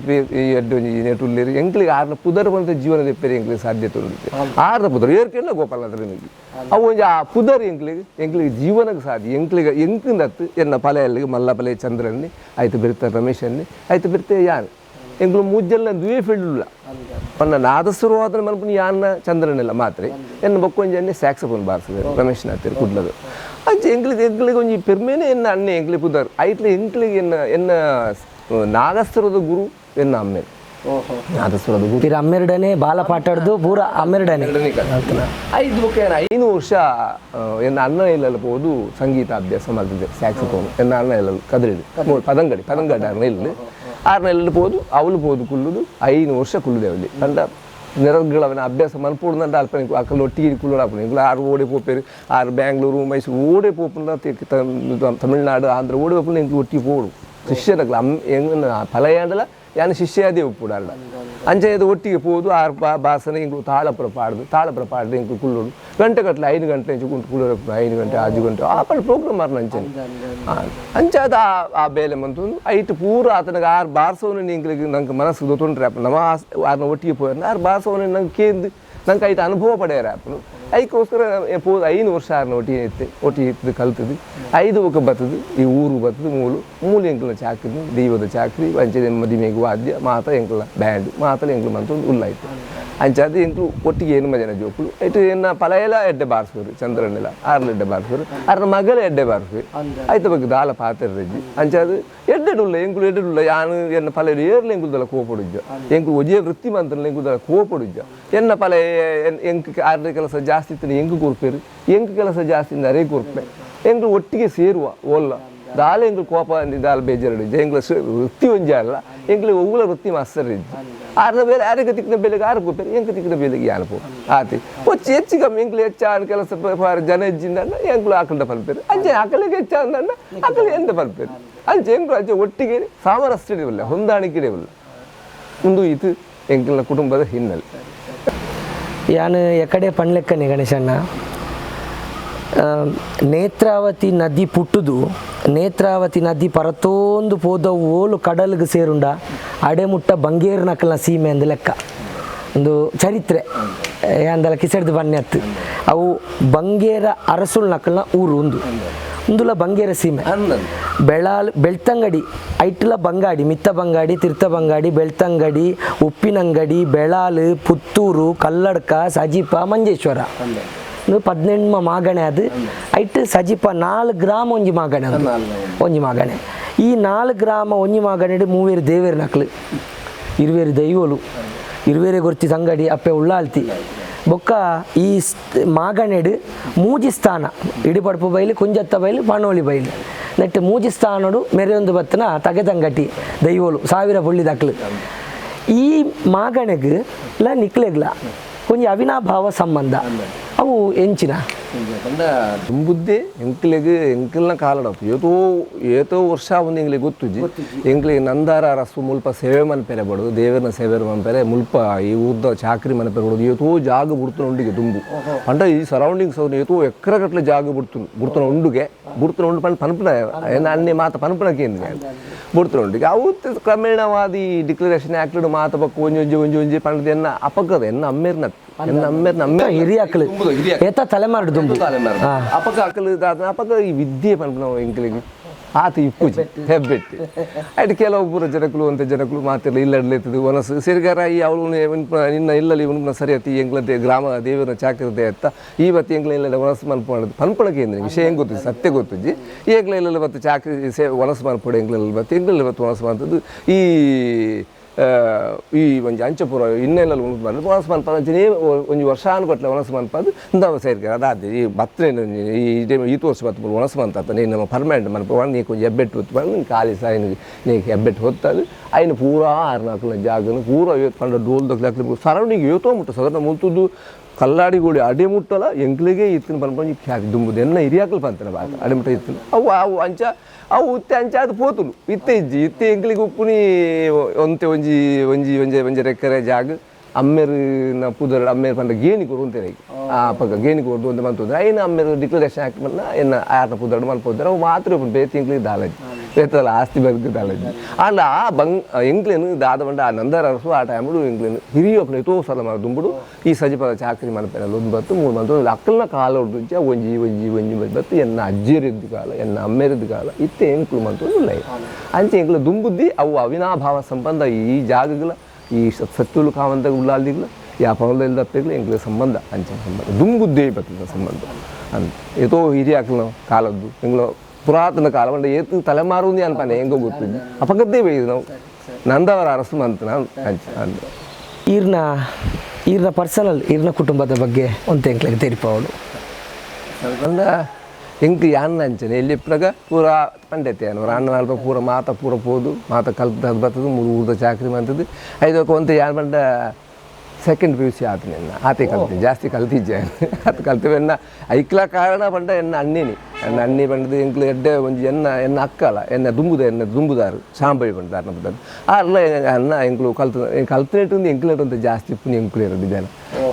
ಈ ಎಡ್ಡು ಒಂಜಿ ನೆಟುಲ್ಲೇರು ಎಂಕ್ಲಿಗೆ ಆರ್ನ ಪುದರ್ ಬಂತ ಜೀವನದ ಎಪ್ಪೆರೆ ಎಂಕ್ಲಿಗೆ ಸಾಧ್ಯತೆ ಉಂಟು ಆರ್ನ ಪುದರ್ ಏರ್ಕೆಲ್ಲ ಗೋಪಾಲನಾಥರ ಮಿಗಿ ಅವು ಒಂಜಿ ಆ ಪುದರ್ ಎಂಕ್ಲಿಗೆ ಎಂಕ್ಲಿಗೆ ಜೀವನಕ್ಕೆ ಸಾಧ್ಯ ಎಂಕ್ಲಿಗೆ ಎಂಕಿಂದತ್ತು ಎನ್ನ ಪಲೆಯಲ್ಲಿಗೆ ಮಲ್ಲ ಪಲೆ ಚಂದ್ರನ್ನಿ ಆಯ್ತು ಬಿರ್ತ ರಮೇಶನ್ನಿ ಆಯ್ತು ಬಿರ್ತೆ ಯಾನ್ ಎಂಕ್ಲು ಮೂಜೆಲ್ಲ ದ್ವೇ ಫೀಲ್ಡ್ ಉಲ್ಲ ಪನ್ನ ನಾದಸ್ವರವಾದನ ಮನ್ಪುನಿ ಯಾನ್ನ ಚಂದ್ರನೆಲ್ಲ ಮಾತ್ರೆ ಎನ್ನ ಬೊಕ್ಕೊಂಜಿ ಅನ್ನೆ ಸ್ಯಾಕ್ಸಫೋನ್ ಬಾರಿಸಿದೆ ರಮೇಶ್ನ ಹತ್ತಿರ ಕುಡ್ಲದು ಅಂಚೆ ಎಂಕ್ಲಿಗೆ ಎಂಕ್ಲಿಗೆ ಒಂಜಿ ಪೆರ್ಮೇನೆ ಎನ್ನ ಅಣ್ಣೆ ಎಂಕ್ಲಿ ಪುದರ್ ಐಟ್ಲೆ ಎಂಕ್ಲಿಗೆ ಎನ್ನ ಎನ್ನ ನಾಗಸ್ವರದ ಗುರು ಎನ್ನ ಅಮ್ಮೆ ನಾದಸ್ವರದ ಗುರು ಪಿರ ಅಮ್ಮೆರಡನೆ ಬಾಲ ಪಾಟಾಡ್ದು ಪೂರ ಅಮ್ಮೆರಡನೆ ಐದು ಬೊಕ್ಕ ಏನ 5 ವರ್ಷ ಎನ್ನ ಅಣ್ಣ ಇಲ್ಲಲ್ಲ ಪೋದು ಸಂಗೀತ ಅಭ್ಯಾಸ ಮಾಡ್ತಿದ್ದೆ ಸ್ಯಾಕ್ಸಫೋನ್ ಎನ್ನ ಅಣ್ಣ ಇಲ್ಲ ಕದ್ರಿಡು ಪದಂಗಡಿ ಪದಂಗಡಿ ಅಣ್ಣ ಇಲ್ಲ ಆರ್ನ ಎಲ್ಲ ಪೋದು ಅವಳು ಪೋದು ಕುಲ್ಲುದು 5 ವರ್ಷ ಕುಲ್ಲುದೆ ಅವಳಿ ಅಂಡ ನಿರರ್ಗಳವನ ಅಭ್ಯಾಸ ಮನ್ಪೂರ್ಣ ಅಲ್ಪ ಅಕ್ಕಲು ಒಟ್ಟಿಗೆ ಕುಲ್ಲುಡು ಆಪುಂಡು ಎಂಕುಲು ಆರು ಓಡೆ ಪೋಪೇರು ಆರು ಬ್ಯಾಂಗ್ಳೂರು ಮೈಸೂರು ಓಡೆ ಪೋಪುಂಡ ತಮಿಳ್ನಾಡು ಆಂಧ್ರ ಓಡೆ ಪೋಪುಂಡ ಎಂಕ್ಲು ಒಟ್ಟಿಗೆ ಪೋಡು ಶಿಷ್ಯನಕ್ಲು ಅಮ್ ಎಂಗ್ ಫಲಯಾಂಡಲ ಯಾನ್ ಶಿಷ್ಯಾದೇ ಉಪ್ಪುಡು ಅಲ್ಲ ಅಂಚೆ ಒಟ್ಟಿಗೆ ಪೋದು ಆರು ಬಾಸನೆ ಎಂಕ್ಲು ತಾಳಪುರ ಪಾಡ್ದು ತಾಳಪುರ ಪಾಡ್ದು ಎಂಕ್ಲು ಕುಲ್ಲುಡು ಗಂಟೆ ಕಟ್ಲೆ 5 ಗಂಟೆ ಇಂಚು ಕುಂಟು ಕುಲ್ಲುಡು 5 ಗಂಟೆ 6 ಗಂಟೆ ಆ ಪಡ ಪ್ರೋಗ್ರಾಮ್ ಮಾರ್ನ ಅಂಚನೆ ಅಂಚಾದ ಆ ಬೇಲೆ ಮಂತು ಐಟ್ ಪೂರ ಆತನಿಗೆ ಆರು ಬಾರ್ಸೋನು ಎಂಕ್ಲಿಗೆ ನಂಗೆ ಮನಸ್ಸು ಗೊತ್ತುಂಟ್ರೆ ಅಪ್ಪ ನಮ್ಮ ಆರ್ನ ಒಟ್ಟಿಗೆ ಪೋಯರ್ ಆರು ಬಾರ್ಸೋನು ನಂಗೆ ಕೇಂದು ನಂಗೆ ಐಟ್ ಅನುಭವ ಪಡೆಯರ ಅಪ್ಪನು ಐಕ್ಕೋಸ್ಕರ ಪೋದು 5 ವರ್ಷ ಆರ್ನ ಒಟ್ಟಿಗೆ ಇತ್ತೆ ಒಟ್ಟಿಗೆ ಇತ್ತು ಕಲ್ತದ್ದು 5 ಒಕ್ಕ ಬರ್ತದೆ ಈ ಊರು ಬರ್ತದೆ ಮೂಲು ಮೂಲು ಎಂಕ್ಲ ಚಾಕ್ರಿ ದೈವದ ಚಾಕ್ರಿ ಅಂಚೆ ಮದಿಮೆಗೆ ವಾದ್ಯ ಮಾತ ಎಂಕ್ಲ ಬ್ಯಾಂಡ್ ಮಾತಲ ಎಂಕ್ಲು ಮಂತ ಒಂದು ಉಲ್ಲಾಯ್ತು ಅಂಚಾದ ಎಂಕ್ಲು ಒಟ್ಟಿಗೆ ಏನು ಮಜನ ಜೋಕುಲು ಐಟು ಎನ್ನ ಪಲಯಲ ಎಡ್ಡೆ ಬಾರಿಸುವರು ಚಂದ್ರನೆಲ್ಲ ಆರ್ಲ ಎಡ್ಡೆ ಬಾರಿಸುವರು ಆರ್ನ ಮಗಲ ಎಡ್ಡೆ ಬಾರಿಸುವೆ ಆಯ್ತು ಬಗ್ಗೆ ದಾಲ ಪಾತ್ರ ರಜ್ಜಿ ಅಂಚಾದ ಎಡ್ಡೆಡುಲ್ಲ ಎಂಕುಲು ಎಡ್ಡೆಡುಲ್ಲ ಯಾನು ಎನ್ನ ಪಲೆಯಲು ಏರ್ಲ ಎಂಕುಲ್ದಲ್ಲ ಕೋಪಡುಜ್ಜ ಎಂಕುಲು ಒಜೇ ವೃತ್ತಿ ಮಂತ್ರಲ್ಲ ಎಂಕುಲ್ದಲ್ಲ ಕೋಪಡುಜ್ಜ ಎನ್ನ ಪಲೆ ಎಂಕ್ ಆರ್ನ ಕೆಲಸ ಜಾಸ್ತಿ ಇತ್ತು ಎಂಕು ಕೂರ್ಪೇರು ಎಂಕು ಕೆಲಸ ಜಾಸ್ತಿ ಅರೇ ಕೂರ್ಪೆ ಎಂಕುಲು ಒಟ್ಟಿಗೆ ಸೇರುವ ಓಲ್ಲ ದಾಲ ಎಂಕುಲು ಕೋಪ ದಾಲ ಬೇಜಾರು ಎಂಕ್ಲ ವೃತ್ತಿ ಒಂಜಿ ಅಲ್ಲ ಎಂಕ್ಲು ಒವ್ವುಲ ವೃತ್ತಿ ಮಾಸ್ತರ್ ಇಜ್ಜಿ ಆರ್ನ ಬೇರೆ ಆರಿಗೆ ತಿಕ್ಕಿನ ಬೆಲೆಗೆ ಆರು ಪೋಪೇರು ಎಂಕ ತಿಕ್ಕಿನ ಬೆಲೆಗೆ ಯಾರು ಪೋ ಆತಿ ಒಚ್ಚಿ ಹೆಚ್ಚು ಕಮ್ಮಿ ಎಂಕ್ಲು ಹೆಚ್ಚು ಆರು ಕೆಲಸ ಜನ ಹೆಚ್ಚಿಂದ ಎಂಕ್ಲು ಆಕಲ್ದ ಪಲ್ಪೇರು ಅಂಚೆ ಆಕಲಿಗೆ ಹೆಚ್ಚು ಅಂದ ಆಕಲಿ ಎಂತ ಪಲ್ಪೇರು ಅಂಚೆ ಎಂಕ್ಲು ಅಂಚೆ ಒಟ್ಟಿಗೆ ಸಾಮರಸ್ಯ ಇರಲ್ಲ ಹೊಂದಾಣಿಕೆ ಇರಲ್ಲ ಒಂದು ಇದು ಎಂಕ್ಲ ಕುಟುಂಬದ ಹಿನ್ನೆಲೆ. ಯಾನು ಎಕಡೆ ಪಣ್ಲೆಕ್ಕನೆ ಗಣೇಶಣ್ಣ ನೇತ್ರಾವತಿ ನದಿ ಪುಟ್ಟುದು ನೇತ್ರಾವತಿ ನದಿ ಪರತೋಂದು ಪೋದ ಓಲು ಕಡಲ್ಗೆ ಸೇರುಂಡ ಅಡೆಮುಟ್ಟ ಬಂಗೇರು ನಕಲ್ನ ಸೀಮೆ ಅಂದ ಲೆಕ್ಕ ಒಂದು ಚರಿತ್ರೆ ಅಂದಲ ಕಿಸೆಡ್ದು ಬನ್ನಿ ಅವು ಬಂಗೇರ ಅರಸುಲ್ ನಕಲ್ನ ಊರು ಒಂದು ಉಂದುಲ ಬಂಗೇರ ಸೀಮೆ ಬೆಳಾಲ್ ಬೆಳ್ತಂಗಡಿ ಐಟ್ಲ ಬಂಗಾಡಿ ಮಿತ್ತ ಬಂಗಾಡಿ ತೀರ್ಥ ಬಂಗಾಡಿ ಬೆಳ್ತಂಗಡಿ ಉಪ್ಪಿನಂಗಡಿ ಬೆಳಾಲು ಪುತ್ತೂರು ಕಲ್ಲಡ್ಕ ಸಜಿಪ ಮಂಜೇಶ್ವರ 18 ಮಾಗಣೆ ಅದು ಐಟ್ ಸಜಿಪ 4 ಗ್ರಾಮ ಒಂಜಿ ಮಾಗಣೆ ಒಂಜಿ ಮಾಗಣೆ ಈ 4 ಗ್ರಾಮ ಒಂಜಿ ಮಾಗಣೆ ಮೂವೇರು ದೇವೇರು ನಕ್ಲು ಇರುವೇರು ದೈವೋಲು ಇರುವೇರೆ ಗೊರ್ತಿ ಸಂಗಡಿ ಅಪ್ಪೆ ಉಳ್ಳಾಲ್ತಿ ಬೊಕ್ಕ ಈ ಮಾಗಣೆಡು ಮೂಜಿ ಸ್ಥಾನ ಇಡಿಪಡ್ಪು ಬೈಲು ಕುಂಜತ್ತ ಬೈಲು ಪಾಣೋಳಿ ಬೈಲು ನೆಟ್ಟು ಮೂಜಿ ಸ್ಥಾನಡು ಮೆರೆಯೊಂದು ಬತ್ತನ ತಗೆದಂಗಟಿ ದೈವೋಲು 1000 ಪುಳ್ಳಿ ದಾಕ್ಲು ಈ ಮಾಗಣೆಗ್ ಲ ನಿಕ್ಲೆಗ್ಲ ಒಂಜಿ ಅವಿನಾಭಾವ ಸಂಬಂಧ. ಅವು ಎಂಚಿನ ಪಂಡ ದುಂಬುದ್ದೆ ಎಂಕ್ಲೆಗ್ ಎಂಕಲ್ನ ಕಾಲಡಪ್ಪು ಏತೋ ಏತೋ ವರ್ಷ ಒಂದು ಎಂಗ್ಲಿಗೆ ಗೊತ್ತುಜಿ. ಎಂಕ್ಲೆಗ್ ನಂದಾರ ಅರಸು ಮುಲ್ಪ ಸೇವೆ ಮನ್ಪೆರೆ ಬಡದು, ದೇವರನ ಸೇವೆ ಮನ್ಪೆರೆ ಮುಲ್ಪ ಈ ಊರ್ದ ಚಾಕ್ರಿ ಮನ್ಪೆರೆ ಬಡದು. ಏತೋ ಜಾಗ ಬುಡ್ತುನ ಉಂಡಿಗೆ ದುಂಬು ಪಂಡ ಈ ಸರೌಂಡಿಂಗ್ಸ್ ಅವ್ರು ಏತೋ ಎಕ್ಕರೆ ಗಟ್ಟಲೆ ಜಾಗ ಬುಡ್ತುನು ಬುಡ್ತುನ ಉಂಡುಗೆ ಬುಡ್ತುನ ಉಂಡು ಪಂಡ ಪನ್ಪುನ ಅನ್ಯ ಮಾತ ಪನ್ಪುನ ಕೇಂದ್ರ ಬುಡ್ತುನ ಉಂಡಿಗೆ. ಅವು ಕ್ರಮೇಣವಾದಿ ಡಿಕ್ಲರೇಷನ್ ಆಕ್ಟ್ ಮಾತ ಬಕ್ಕ ಒಂಜಿ ಒಂಜಿ ಒಂಜಿ ಒಂಜಿ ಪಂಡದ ಎನ್ನ ಅಪಗದ ಎನ್ನ ಅಮ್ಮೇರ್ನ ಎನ್ನ ಅಮ್ಮೇರ್ನ ಅಮ್ಮೆ ಹಿರಿಯಾಕ್ಲು ಏತ ತಲೆಮಾರು ದುಂಬು ಅಪಗ ಅಕಲು ಅಪಗ ಈ ವಿದ್ಯೆ ಪನ್ಪುನ ಎಂಕ್ಲೆಗ್ ಆತ ಇಪ್ಪುಜಿ ಹೆಬ್ಬೆಟ್ಟು ಅಯ್ಟ್ ಕೆಲವು ಪೂರ ಜನಕುಲು ಅಂತ ಜನಕುಲು ಮಾತಿರ್ಲ ಇಲ್ಲಡ್ಲೇತದೆ ಒನಸು ಸಿರಿಗಾರ ಈ ಅವಳು ನಿನ್ನ ಇಲ್ಲಲ್ಲಿ ಉನ್ಪುನ ಸರಿ ಅತಿ ಎಂಕ್ಲಂತೆ ಗ್ರಾಮ ದೇವರ ಚಾಕ್ರತೆ ಅತ್ತ ಈ ಬತ್ತಿ ಎಂಕ್ಲ ಇಲ್ಲ ಒನಸು ಮನ್ಪು ಪನ್ಪುಣಕ್ಕೆ ಅಂದ್ರೆ ವಿಷಯ ಹೆಂಗೆ ಗೊತ್ತಿಜಿ ಸತ್ಯ ಗೊತ್ತಿಜಿ. ಎಂಕ್ಲ ಇಲ್ಲ ಬತ್ತು ಚಾಕ್ರಿ ಸೇ ಒನಸು ಮನ್ಪುಡು ಎಂಕ್ಲ ಬತ್ತು ಎಂಕ್ಲ ಬತ್ತು ಒನಸು ಮಂತದ್ದು ಈ ಈ ಒಂಜಿ ಅಂಚಪುರ ಇನ್ನೆಲ್ಲ ಉಂಟು ಬಂದು ಒಣಸು ಮನ್ಪದ ಅಂಚನೆ ಒಂಜಿ ವರ್ಷಾನುಗಟ್ಲೆ ಒಣಸು ಮನ್ಪದು ಇಂದ ಸೇರ್ಕೆ ಅದಾದ ಈ ಬತ್ತನೆ ಈ ಟೈಮ್ ಈತು ವರ್ಷ ಬತ್ತು ಒಣಸು ಮಂತ ನೀನು ನಮ್ಮ ಪರ್ಮನೆಂಟ್ ಮನ್ಪ ನೀ కొంచెం ಎಬ್ಬೆಟ್ಟು ಹೊತ್ತು ಬಂದು ನೀನು ಖಾಲಿ ಸಹ ನೀ ಎಬ್ಬೆಟ್ಟು ಹೊತ್ತದು ಅಯ್ನ ಪೂರಾ ಆರ್ನಾಕುಲ ಜಾಗನು ಪೂರಾ ಪಂಡ ಡೋಲ್ ದಕ್ಲಾಕ್ಲಿ ಸರೌಂಡಿಂಗ್ ಏತೋ ಮುಟ್ಟ ಸಾಧಾರಣ ಮುಲ್ತದ್ದು ಕಲ್ಲಾಡಿಗೋಳಿ ಅಡೆ ಮುಟ್ಟಲ ಎಂಕ್ಲಿಗೆ ಇತ್ತಿನ ಪನ್ಪಂಜಿ ಖ್ಯಾತಿ ದುಂಬುದು ಎನ್ನ ಹಿರಿಯಾಕಲು ಪಂತನ ಬಾತ ಅಡೆ ಮುಟ್ಟ ಇತ್ತಿನ ಅವು ಅವು ಅಂಚ ಅವು ಉತ್ತೆ ಅಂಚ ಅದು ಪೋತುಲು ಇತ್ತೆ ಇಜ್ಜಿ ಇತ್ತೆ ಎಂಕ್ಲಿಗೆ ಉಪ್ಪುನಿ ಒಂತೆ ಒಂಜಿ ಒಂಜಿ ಒಂಜಿ ಒಂಜಿ ರೆಕ್ಕರೆ ಜಾಗ ಅಮ್ಮೇರು ನ ಪುದರ್ ಅಮ್ಮೇರು ಪಂಡ ಗೇಣಿ ಕೊರು ಅಂತಾರೆ ಆ ಪಕ್ಕ ಗೇಣಿ ಕೊರ್ದು ಅಂತ ಮಂತಂದ್ರೆ ಐನ ಅಮ್ಮೇರು ಡಿಕ್ಲರೇಷನ್ ಹಾಕಿ ಬಂದ ಎನ್ನ ಆರ್ನ ಪುದರ್ ಮಲ್ಪೋದ್ರೆ ಅವು ಮಾತ್ರ ಬೇತಿ ಎಂಕ್ಲಿಗೆ ದಾಲಜಿ ಬೇತಲ್ಲ ಆಸ್ತಿ ಬದುಕು ದಾಲಜಿ. ಆಂಡ ಆ ಬಂಗ್ ಎಂಕ್ಲೇನು ದಾದ ಬಂಡ ಆ ನಂದರ ಅರಸು ಆ ಟೈಮುಡು ಎಂಕ್ಲೇನು ಹಿರಿಯ ಏತೋ ಸಲ ಮರ ದುಂಬುಡು ಈ ಸಜಿಪದ ಚಾಕ್ರಿ ಮನಪೆಲ್ಲ ಒಂದು ಬತ್ತು ಮೂರು ಮಂತು ಅಕ್ಕಲ್ನ ಕಾಲ ಹೊಡ್ದುಂಚ ಒಂಜಿ ಒಂಜಿ ಒಂಜಿ ಬತ್ತು ಎನ್ನ ಅಜ್ಜಿಯರಿದ್ದು ಕಾಲ ಎನ್ನ ಅಮ್ಮೇರಿದ್ದು ಕಾಲ ಇತ್ತೆ ಎಂಕ್ಲು ಮಂತು ಇಲ್ಲ ಅಂಚೆ ಎಂಕ್ಲು ದುಂಬುದ್ದಿ ಅವು ಅವಿನಾಭಾವ ಸಂಬಂಧ ಈ ಜಾಗಗಳ ಈ ಸತ್ತುಲು ಕಾವಂತ ಉಳ್ಳಾಲ್ದಿಗ್ಲ ಯಾ ಪವನದಲ್ಲಿ ತಪ್ಪಿಗ್ಲ ಎಂಕ್ಲ ಸಂಬಂಧ ಅಂಚಿನ ಸಂಬಂಧ ದುಂಬುದ್ದೇ ಬರ್ತದೆ ಸಂಬಂಧ ಅಂತ ಏತೋ ಹಿರಿಯಾಕ್ಲು ಕಾಲದ್ದು ಎಂಗ್ಲ ಪುರಾತನ ಕಾಲ ಪಂಡ ಏತು ತಲೆಮಾರು ಅನ್ಪಾನೆ ಹೆಂಗೋ ಗೊತ್ತಿದ್ದು ಅಪಗದ್ದೇ ಬೈದು ನಾವು ನಂದವರ ಅರಸು ಅಂತ ನಾನು ಅಂಚ ಅಂದ. ಈರ್ನ ಈರ್ನ ಪರ್ಸನಲ್ ಈರ್ನ ಕುಟುಂಬದ ಬಗ್ಗೆ ಒಂದು ಎಂಕ್ಲೆಗ್ ತೆರಿಪಾವಳು. ಅಂದ ಎಂಕ್ ಯಾನ್ ಅಂಚನೆ ಎಲ್ಲಿ ಇಪ್ಪನಾಗ ಪೂರ ಪಂಡೆತೆ ಅವ್ರ ಅಣ್ಣ ಅಲ್ಪ ಪೂರ ಮಾತ ಪೂರ ಪೋದು ಮಾತ ಕಲ್ಪದ ಬರ್ತದೆ ಮೂರು ಊರ್ದ ಚಾಕ್ರಿ ಮಂತದ್ದು ಐದಕ್ಕೆ ಒಂತ ಯಾನ್ ಪಂಡ second P U C ಆತನೆ ಆತೆ ಕಲ್ತೀನಿ ಜಾಸ್ತಿ ಕಲ್ತಿದ್ದೆ ಆತ ಕಲ್ತಿವೆ ಎನ್ನ ಐಕ್ಲ ಕಾರಣ ಪಂಡ ಎನ್ನ ಅಣ್ಣಿನಿ ಎನ್ನ ಅಣ್ಣಿ ಪಂಡದು ಎಂಕ್ಲು ಎಡ್ಡೆ ಒಂಜಿ ಎನ್ನ ಎನ್ನ ಅಕ್ಕಲ ಎನ್ನ ದುಂಬುದ ಎನ್ನ ದುಂಬುದಾರು ಸಾಂಬಳಿ ಪಂಡದಾರು ನಮ್ಮ ಅಲ್ಲ ಅಣ್ಣ ಎಂಕ್ಲು ಕಲ್ತು ಕಲ್ತಿನೆಟ್ಟು ಎಂಕ್ಲು ಅಂತ ಜಾಸ್ತಿ ಇಪ್ಪು ಎಂಕ್ಲು ಇರೋದು ಜನ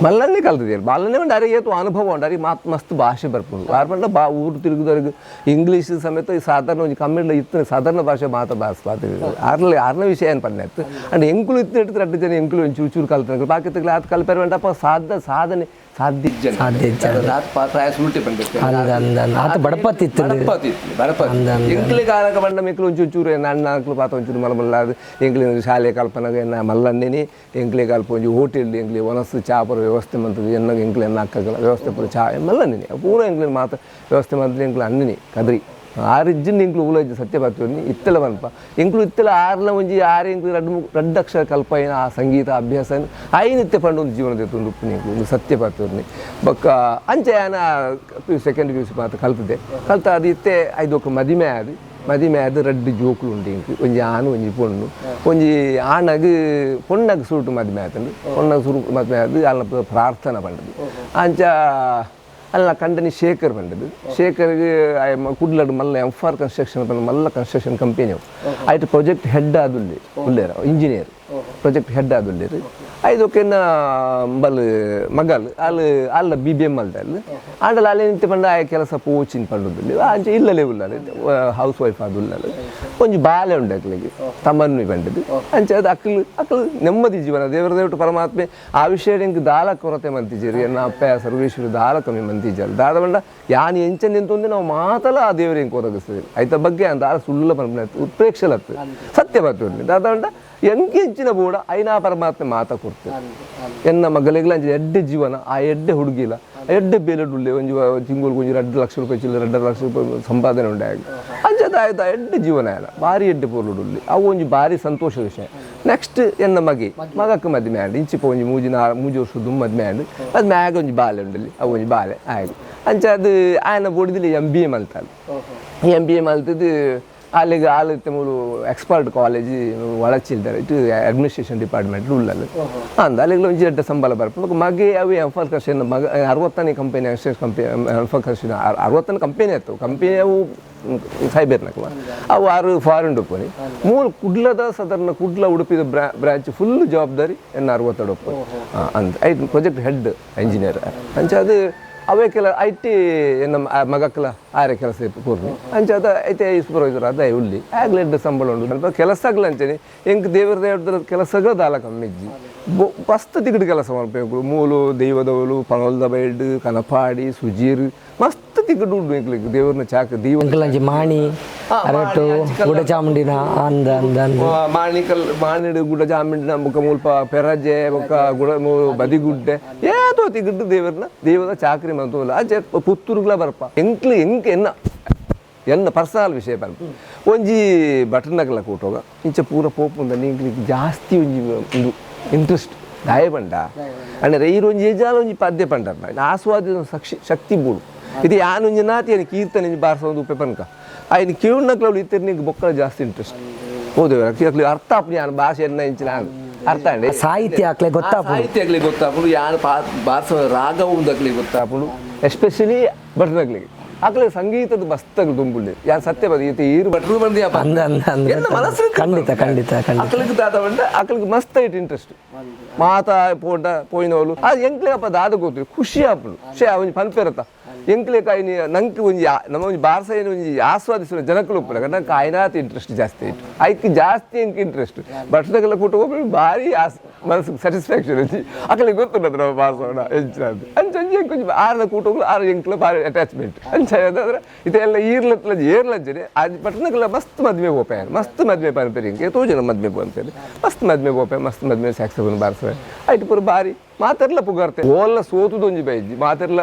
ಮಲ್ಲನ್ನೇ ಕಲ್ತಿದ್ದೀರಿ ಮಲ್ಲನ್ನೇ ಒಂದು ಅರೆ ಏತು ಅನುಭವ ಉಂಟು ಅರೆ ಮಾತು ಮಸ್ತ್ ಭಾಷೆ ಬರ್ಪುಂಡು ಆರು ಪಂಡ ಬಾ ಊರು ತಿರುಗುದವ್ರಿಗೆ ಇಂಗ್ಲೀಷ್ ಸಮೇತ ಈ ಸಾಧಾರಣ ಒಂಜಿ ಕನ್ನಡ ಇತ್ತು ಸಾಧಾರಣ ಭಾಷೆ ಮಾತ ಭಾಷೆ ಆರ್ಲ ಆರ್ನ ವಿಷಯ ಏನು ಪನ್ನೆ ಇತ್ತು ಅಂಡ್ ಎಂಕುಲು ಇತ್ತು ಇಟ್ಟು ರಡ್ಡು ಜನ ಎಂಕುಲು ಒಂಚೂರು ಚೂರು ಕಲ್ತಾರೆ ಬಾಕಿ ಆತ ಕಲ್ಪೇರು ಅಪ್ಪ ಸಾಧ ಸಾಧನೆ ಸಾಧ್ಯ ಆತ ಬಡಪತ್ತಿತ್ತು ಎಂಕ್ಲಿಗೆ ಆನಕ ಬಂಡ ಮೆಕ್ಲು ಒಂಚೂರು ಚೂರು ಎನ್ನ ಅಣ್ಣ ಅಂಕ್ಲು ಪಾತ ಒಂಚೂರು ಮಲ್ಲ ಮಲ್ಲ ಅದು ಎಂಕ್ಲಿ ಶಾಲೆ ಕಲ್ಪನಾಗ ಎನ್ನ ಮಲ್ಲನ್ನೇನೆ ಎಂಕ್ಲಿ ಕಲ್ಪ ಒಂಜಿ ಹೋಟೆಲ್ ಎಂಕ್ಲಿ ಒನಸು ಚಾ ಪೂರ ವ್ಯವಸ್ಥೆ ಮಂತದ್ದು ಎನ್ನ ಎಂಕ್ಲಿ ಎನ್ನ ಅಕ್ಕಗಳ ವ್ಯವಸ್ಥೆ ಪೂರ ಚಾ ಮಲ್ಲನ್ನೇನೆ ಪೂರ ಎಂಕ್ಲಿ ಮಾತ ವ್ಯವಸ್ಥೆ ಮಂತದ್ದು ಎಂಕ್ಲು ಅಣ್ಣನಿ ಕದ್ರಿ ಆರಿಜ್ಜಿನ ಎಂಕ್ಲು ಉಲಜ್ಜಿ ಸತ್ಯ ಬಾತ್ರಿ ಇತ್ತಲ ಪನ್ಪ ಎಂಕ್ಲು ಇತ್ತಲ ಆರ್ಲ ಒಂಜಿ ಆರು ಎಂಕ್ಲು ರಡ್ಡು ರಡ್ಡು ಅಕ್ಷರ ಕಲ್ಪೈನ ಆ ಸಂಗೀತ ಅಭ್ಯಾಸ ಐನ ಇತ್ತೆ ಪಂಡ ಒಂದು ಜೀವನದ ಒಂದು ಉಪ್ಪು ಎಂಕ್ಲು ಒಂದು ಸತ್ಯ ಪಾತ್ರಿ ಬೊಕ್ಕ ಅಂಚೆ ಆನ P U second P U C ಮಾತ ಕಲ್ತದೆ ಕಲ್ತ ಅದು ಇತ್ತೆ ಐದೊಕ್ಕ ಮದಿಮೆ ಆದು ಮದಿಮೆ ಆದು ರಡ್ಡು ಜೋಕುಲು ಉಂಡು ಎಂಕ್ ಒಂಜಿ ಆನು ಒಂಜಿ ಪೊಣ್ಣು ಒಂಜಿ ಆಣಗ್ ಪೊಣ್ಣಗ್ ಸುರುಟು ಮದಿಮೆ ಆತಂಡು ಪೊಣ್ಣಗ್ ಸುರು ಮದಿಮೆ ಆದು ಅಲ್ಲ ಪ್ರಾರ್ಥನಾ ಪಂಡದು ಅಂಚ ಅಲ್ಲ ಕಂಡನಿ ಶೇಖರ್ ಬಂದದ್ದು ಶೇಖರ್ಗೆ ಕುಡ್ಲಡ್ ಮಲ್ಲ M for construction ಬಂದ ಮಲ್ಲ ಕನ್ಸ್ಟ್ರಕ್ಷನ್ ಕಂಪನಿ ಆಯ್ತು ಪ್ರಾಜೆಕ್ಟ್ ಹೆಡ್ ಆದುಲ್ಲಿ ಉಲ್ಲೇರ engineer project head ಆದುಲ್ಲೇರು ಐದೊಕ್ಕೆನ್ನ ಬಲ್ ಮಗಲ್ ಅಲ್ಲಿ ಅಲ್ಲ B B M ಅಲ್ದ ಅಲ್ಲಿ ಆಂಡಲ ಅಲ್ಲಿ ನಿಂತೆ ಪಂಡ ಆಯ ಕೆಲಸ ಪೋಚಿನ ಪಂಡುದಿಲ್ಲ ಅಂಚೆ ಇಲ್ಲಲೇ ಉಲ್ಲಲೆ ಹೌಸ್ ವೈಫ್ ಅದು ಉಲ್ಲಲೆ ಒಂಜಿ ಬಾಲೆ ಉಂಡು ಅಕ್ಲಿಗೆ ತಮ್ಮನ್ನು ಪಂಡದು ಅಂಚೆ ಅದು ಅಕ್ಕಲು ಅಕ್ಕಲು ನೆಮ್ಮದಿ ಜೀವನ ದೇವರ ದೇವಟ ಪರಮಾತ್ಮೆ ಆ ವಿಷಯ ಎಂಕ್ ದಾಲ ಕೊರತೆ ಮಂತಿಜೇರಿ ಎನ್ನ ಅಪ್ಪ ಸರ್ವೇಶ್ವರ ದಾಲ ಕಮ್ಮಿ ಮಂತಿಜಾರು ದಾದ ಬಂಡ ಯಾನ್ ಎಂಚ ನಿಂತೊಂದು ನಾವು ಮಾತಲ ಆ ದೇವರ ಎಂಕ್ ಒದಗಿಸ್ತದೆ ಐತ ಬಗ್ಗೆ ದಾಲ ಸುಳ್ಳ ಪನ್ಪುನ ಉತ್ಪ್ರೇಕ್ಷಲತ್ತು ಸತ್ಯ ಬರ್ತದೆ ದಾದ ಬಂಡ ಎಂಕ್ ಎಂಚಿನ ಬೋಡ ಐನಾ ಪರಮಾತ್ಮೆ ಮಾತ ಕೊಡ್ತೇವೆ ಎನ್ನ ಮಗಲಿಗ್ಲ ಅಂಚೆ ಎಡ್ಡೆ ಜೀವನ ಆ ಎಡ್ಡೆ ಹುಡುಗಿಲ ಎಡ್ಡೆ ಬೇಲೆಡುಳ್ಳೆ ಒಂಜಿ ತಿಂಗಳಿಗೆ ಒಂಜಿ 2 ಲಕ್ಷ ರೂಪಾಯಿ ಚಿಲ್ಲರೆ 2.5 ಲಕ್ಷ ರೂಪಾಯಿ ಸಂಪಾದನೆ ಉಂಡಾಗ ಅಂಚದ ಆಯ್ತು ಎಡ್ಡೆ ಜೀವನ ಆಯ್ಲ ಭಾರಿ ಎಡ್ಡೆ ಪೊರ್ಲುಡುಳ್ಳಿ ಅವು ಒಂಜಿ ಭಾರಿ ಸಂತೋಷ ವಿಷಯ. ನೆಕ್ಸ್ಟ್ ಎನ್ನ ಮಗೆ ಮಗಕ್ಕೆ ಮದುವೆ ಆಂಡ್ ಇಂಚಿಪ ಒಂಜಿ ಮೂಜಿ ವರ್ಷದ ಮದುವೆ ಆಂಡ್ ಮದುವೆ ಆಗ ಒಂಜಿ ಬಾಲೆ ಉಂಡಲ್ಲಿ ಅವು ಒಂಜಿ ಬಾಲೆ ಆಗ ಅಂಚೆ ಅದು ಆಯನ ಬೊಡಿದಿಲ್ಲ M B A ಮಲ್ತಾಳೆ M B A ಮಲ್ತದ್ದು ಅಲ್ಲಿಗೆ ಆಲಿತ್ತೆ ಮೂಲು ಎಕ್ಸ್ಪರ್ಟ್ ಕಾಲೇಜ್ ಒಳಚಿಲ್ದಾರೆ ಇಟ್ಟು ಅಡ್ಮಿನಿಸ್ಟ್ರೇಷನ್ ಡಿಪಾರ್ಟ್ಮೆಂಟ್ ಉಳ್ಳಲ್ಲಿ ಅಂದ ಅಲ್ಲಿಗೆ ಒಂಜಿ ಎಡ್ಡೆ ಸಂಬಳ ಬರ್ಪು ಮಗೆ ಅವು ಎಂಫಲ್ ಕರ್ಷನ್ ಮಗ 60ನೇ ಕಂಪನಿ ಕಂಪನಿ ಎಂಫಲ್ ಕರ್ಷನ್ 60ನೇ ಕಂಪನಿ ಆಯ್ತು ಕಂಪನಿ ಅವು ಸೈಬೇರ್ನಕ ಅವು 6 ಫಾರಿನ್ ಉಪ್ಪುನಿ ಮೂರು ಕುಡ್ಲದ ಸದರ್ನ ಕುಡ್ಲ ಉಡುಪಿದ ಬ್ರಾಂಚ್ ಫುಲ್ ಜವಾಬ್ದಾರಿ ಎನ್ನ 60 ಉಪ್ಪು ಅಂದ ಐದು project head engineer ಅಂಚ ಅದು ಅವೇ ಕೆಲ I T ನಮ್ಮ ಮಗಕ್ಲ ಆರೆ ಕೆಲಸ ಪೂರ್ಣಿ ಅಂಚ ಅದ ಐತೆ ಸೂಪರ್ವೈಸರ್ ಅದ ಉಲ್ಲಿ ಆಗ್ಲೇ ಎಡ್ಡೆ ಸಂಬಳ ಉಂಡು ಕೆಲಸ ಆಗಲ ಅಂಚನೆ ಎಂಕ್ ದೇವರ ದೇವ್ರ ಕೆಲಸಗಳ ದಾಲ ಕಮ್ಮಿಜ್ಜಿ ಮಸ್ತ್ ತಿಗಡು ಕೆಲಸ ಮಲ್ಪಬೇಕು ಮೂಲು ದೈವದವಲು ಪಣೋಲ್ದ ಬೈಡ್ ಕನಪಾಡಿ ಸುಜೀರ್ ಮಸ್ತ್ ತಿಗಡು ಉಂಡು ಎಂಕ್ಲಿಗೆ ದೇವರನ್ನ ಚಾಕ ದೈವ ಎಂಕಲಂಜಿ ಮಾಣಿ ಅರಟು ಗುಡ್ಡ ಚಾಮುಂಡಿನ ಅಂದ ಅಂದ ಅಂದ ಮಾಣಿಕಲ್ ಮಾಣಿಡು ಗುಡ್ಡ ಚಾಮುಂಡಿನ ಬೊಕ್ಕ ಮುಲ್ಪ ಪೆರಜೆ ಬೊಕ್ಕ ಗುಡ ಬದಿಗುಡ್ಡೆ ಏತೋ ತಿಗಡ್ಡು ದೇವರನ್ನ ದೇವದ ಚಾಕ್ರಿ ಮಂತೋಲ್ಲ ಆಚೆ ಪುತ್ತೂರುಗ್ಲ ಬರ್ಪ ಎಂಕ್ಲು ಎಂಕ್ ಎನ್ನ ಎನ್ನ ಪರ್ಸನಲ್ ವಿಷಯ ಬರ್ಪ ಒಂಜಿ ಬಟನ್ನಗಲ ಕೂಟೋಗ ಇಂಚ ಪೂರ ಪೋಪುಂದ ನಿಂಕ್ಲಿಗೆ ಜಾಸ್ತಿ ಒಂಜಿ ಒಂದು ಇಂಟ್ರೆಸ್ಟ್ ದಾಯ ಪಂಡ ಅಂದ್ರೆ ಈರು ಒಂಜಿ ಏಜಾಲ ಒಂಜಿ ಪದ್ಯ ಪಂಡರ್ನ ಆಸ್ವಾದ ಶಕ್ತಿ ಬೂಡು ಇದು ಯಾನೊಂಜಿ ನಾತಿ ಏನು ಕೀರ್ತನೆ ಒಂಜಿ ಬಾರ್ಸ ಒಂದು ಉಪ್ಪೆ ಪನ್ಕ ಆಯ್ನ ಕೇಳುನಕ್ಲವ್ಲು ಇತ್ತಿರ್ನಿಗೆ ಬೊಕ್ಕಳ ಜಾಸ್ತಿ ಇಂಟ್ರೆಸ್ಟ್ ಹೋದೇವ ಅರ್ಥ ಆಪುನಿ ಯಾನ್ ಭಾಷೆ ಎನ್ನ ಇಂಚಿನ ಅರ್ಥ ಅಂಡೆ ಸಾಹಿತ್ಯ ಆಕ್ಲೆ ಗೊತ್ತಾಪುಂಡು ಸಾಹಿತ್ಯ ಆಗ್ಲಿ ಗೊತ್ತಾಪುಂಡು ಯಾನ್ ಬಾರ್ಸ ರಾಗ ಉಂದಕ್ಲಿ ಗೊತ್ತಾಪುಂಡು ಎಸ್ಪೆಷಲಿ ಭಟ್ರಗ್ಲಿಗೆ ಆಕಲೆ ಸಂಗೀತದ ಮಸ್ತಗ್ ದುಂಬುಳ್ಳಿ ಯಾನ್ ಸತ್ಯ ಬದಿ ಈತ ಈರು ಭಟ್ರು ಬಂದಿ ಅಂದ ಅಂದ ಅಂದ ಎನ್ನ ಮನಸ್ಸು ಖಂಡಿತ ಖಂಡಿತ ಖಂಡಿತ ಅಕಲಿಗೆ ದಾದ ಬಂಡ ಅಕಲಿಗೆ ಮಸ್ತ್ ಐಟ್ ಇಂಟ್ರೆಸ್ಟ್ ಮಾತಾ ಪೋಂಡ ಪೋಯಿನವಳು ಅದು ಎಂಕ್ಲೆ ಅಪ್ಪ ದಾದ ಗೊತ್ತು ಖುಷಿ ಆಪುಂಡು ಶೇ ಒಂಜಿ ಪನ್ಪೆರತ ಎಂಕ್ಲೆ ಕಾಯಿನಿ ನಂಗೆ ಒಂಜಿ ನಮ್ಮ ಒಂಜಿ ಬಾರ್ಸ ಏನು ಒಂಜಿ ಆಸ್ವಾದಿಸುವ ಜನಕ್ಕಲು ಉಪ್ಪುನಗ ನಂಗೆ ಆಯ್ನಾತ್ ಇಂಟ್ರೆಸ್ಟ್ ಜಾಸ್ತಿ ಆಯ್ತು ಐಕ್ ಜಾಸ್ತಿ ಎಂಕ್ ಇಂಟ್ರೆಸ್ಟ್ ಭಟ್ರದಕ್ಕೆಲ್ಲ ಕೂಟ ಹೋಗ್ಬೇಕು ಭಾರಿ ಆಸ್ ಮನಸ್ಸಿಗೆ ಸ್ಯಾಟಿಸ್ಫ್ಯಾಕ್ಷನ್ ಒಂಜಿ ಅಕಲಿಗೆ ಗೊತ್ತುಂಟು ನಮ್ಮ ಬಾರ್ಸೋಣ ಎಂಚಿನ ಅಂಚ ಒಂಜಿ ಎಂಕ್ ಒಂಜಿ ಆರ್ನ ಕೂಟಗಳು ಆರು ಎಂಕ್ಲ ಭಾರಿ ಅಟ್ಯಾಚ್ಮೆಂಟ್ ಅಂಚ ಅದಾದ್ರೆ ಇದೆಲ್ಲ ಈರ್ಲತ್ಲ ಏರ್ಲಂಚನೆ ಅದು ಪಟ್ಟಣಕ್ಕೆಲ್ಲ ಮಸ್ತ್ ಮದ್ವೆ ಗೋಪೆ ಮಸ್ತ್ ಮದ್ವೆ ಪನ್ಪೇರಿ ಇಂಕೆ ತೋ ಜನ ಮದ್ವೆ ಪನ್ಪೇರಿ ಮಸ್ತ್ ಮದ್ವೆ ಗೋಪೆ ಮಸ್ತ್ ಮದ್ವೆ ಸ್ಯಾಕ್ಸೋಫೋನ್ ಬಾರ್ಸವೆ ಐಟ್ ಪೂರ ಬಾರಿ ಮಾತೆರ್ಲ ಪುಗಾರ್ತೆ ಓಲ್ಲ ಸೋತುದೊಂಜಿ ಬೈಜಿ ಮಾತೆರ್ಲ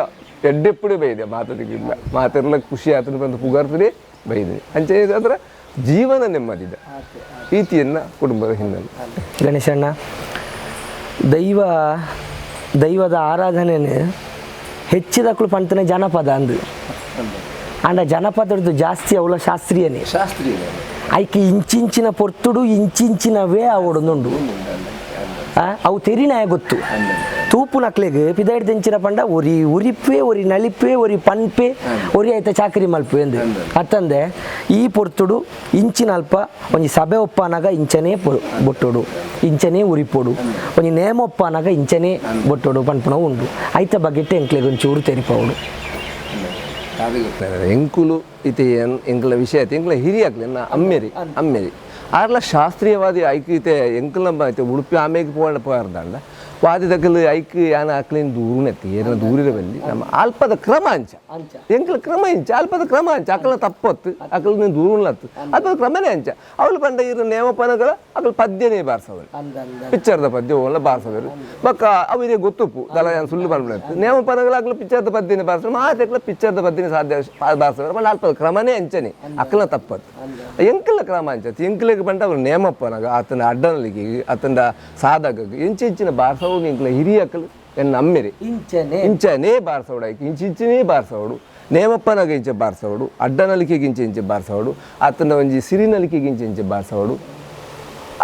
ಎಡ್ಡೆಪ್ಪುಡೆ ಬೈದೆ ಮಾತಾಡಿಲ್ಲ ಮಾತೆರ್ಲ ಖುಷಿ ಆತನ ಬಂದು ಪುಗಾರ್ತದೆ ಬೈದೆ ಅಂಚೆ ಅದರ ಜೀವನ ನೆಮ್ಮದಿದೆ ಪ್ರೀತಿಯನ್ನು ಕುಟುಂಬದ ಹಿನ್ನೆಲೆ. ಗಣೇಶಣ್ಣ, ದೈವ ದೈವದ ಆರಾಧನೆನೇ ಹೆಚ್ಚಿದಕ್ಕಳು ಪಂತನೆ ಜನಪದ ಅಂದು ಅಂಡ ಜನಪದದ್ದು ಜಾಸ್ತಿ ಅವಳ ಶಾಸ್ತ್ರೀಯನೇ ಶಾಸ್ತ್ರೀಯ ಐಕೆ ಇಂಚಿಂಚಿನ ಪೊರ್ತುಡು ಇಂಚಿಂಚಿನವೇ ಅವಡೊಂದುಂಡು ಅವು ತೆರಿನಾಯ ಗೊತ್ತು ತೂಪು ನಕ್ಲೆಗ್ ಪಿದಾಯ್ದು ಎಂಚಿನ ಪಂಡ ಒರಿ ಉರಿಪೆ ಒರಿ ನಲಿಪೆ ಒರಿ ಪನ್ಪೆ ಒರಿ ಆಯ್ತ ಚಾಕರಿ ಮಲ್ಪೆ ಅಂದು ಅತ್ತಂದೆ ಈ ಪೊರ್ತುಡು ಇಂಚಿನ ಅಲ್ಪ ಒಂಜಿ ಸಭೆ ಒಪ್ಪನಾಗ ಇಂಚನೇ ಬೊಟ್ಟೋಡು ಇಂಚನೇ ಉರಿಪೋಡು ಒಂಜಿ ನೇಮ ಒಪ್ಪನಾಗ ಇಂಚನೇ ಬೊಟ್ಟೋಡು ಪನ್ಪುನ ಉಂಡು ಐತ ಬಗೆಟ್ಟೆ ಎಂಕ್ಲೆಗ್ ಒಂಚೂರು ತೆರಿಪವಡು. ಎಂಕುಲು ಇತ್ತೆ ಎಂಕಲ ವಿಷಯ ಆಯ್ತು ಎಂಕಲ ಹಿರಿಯಾಕ್ಲೆ ನಾ ಅಮ್ಮೇರಿ ಅಮ್ಮೇರಿ ಆರ್ಲ ಶಾಸ್ತ್ರೀಯವಾದಿ ಐಕ್ ಇತ್ತೆ ಎಂಕಲ ಐತೆ ಉಡುಪಿ ಆಮೇಗೆ ಪೋಂಡ ಪೋರ್ದಾಂಡ ವಾದಿದಕ್ಕಲು ಐಕ್ ಯಾನ ಅಕ್ಲೇನು ದೂರನೆತ್ತಿ ಏನ ದೂರಿರ ಬಲ್ಲಿ ನಮ್ಮ ಅಲ್ಪದ ಕ್ರಮ ಅಂಚ ಎಂಕಲ ಕ್ರಮ ಇಂಚ ಅಲ್ಪದ ಕ್ರಮ ಅಂಚ ಅಕಲ ತಪ್ಪೊತ್ತು ಅಕಲ ನೀನು ದೂರನತ್ತು ಅಲ್ಪದ ಕ್ರಮನೇ ಅಂಚ ಅವಳು ಪಂಡ ಇರು ನೇಮಪನಗಳ ಅಕಲ್ ಪದ್ಯನೇ ಬಾರ್ಸವರು ಪಿಕ್ಚರ್ದ ಪದ್ಯ ಓಲ ಬಾರ್ಸವರು ಬಕ್ಕ ಅವು ಇದೇ ಗೊತ್ತುಪ್ಪು ದಲ ಯಾನ್ ಸುಳ್ಳು ಪನ್ಪುನತ್ತು ನೇಮಪನಗಳ ಅಕಲ ಪಿಕ್ಚರ್ದ ಪದ್ಯನೇ ಬಾರ್ಸವರು ಮಾತೆಕ್ಲ ಪಿಕ್ಚರ್ದ ಪದ್ಯನೇ ಸಾಧ್ಯ ಬಾರ್ಸವರು ಪಂಡ ಅಲ್ಪದ ಕ್ರಮನೇ ಅಂಚನೆ ಅಕಲ ತಪ್ಪತ್ತು ಎಂಕಲ ಕ್ರಮ ಅಂಚತ್ತು ಎಂಕಲಿಗೆ ಪಂಡ ಅವರು ನೇಮಪ್ಪನಾಗ ಆತನ ಅಡ್ಡನಲಿಗೆ ಆತನ ಸಾಧಕ ಇಂಚಿಂಚಿನ ಬಾರ್ಸವು ಎಂಕಲ ಹಿರಿಯಕಲು ಎನ್ನ ಅಮ್ಮೆರಿ ಇಂಚನೆ ಇಂಚನೇ ಬಾರ್ಸವಡು ಐಕ್ ಇಂಚಿಂಚನೇ ಬಾರ್ಸವಡು ನೇಮಪ್ಪನಾಗ ಇಂಚೆ ಬಾರ್ಸವಡು ಅಡ್ಡನಲಿಕೆಗೆ ಇಂಚೆ ಇಂಚೆ ಬಾರ್ಸವಡು ಆತನ ಒಂಜಿ ಸಿರಿನಲಿಕೆಗೆ ಇಂಚೆ ಇಂಚೆ ಬಾರ್ಸವಡು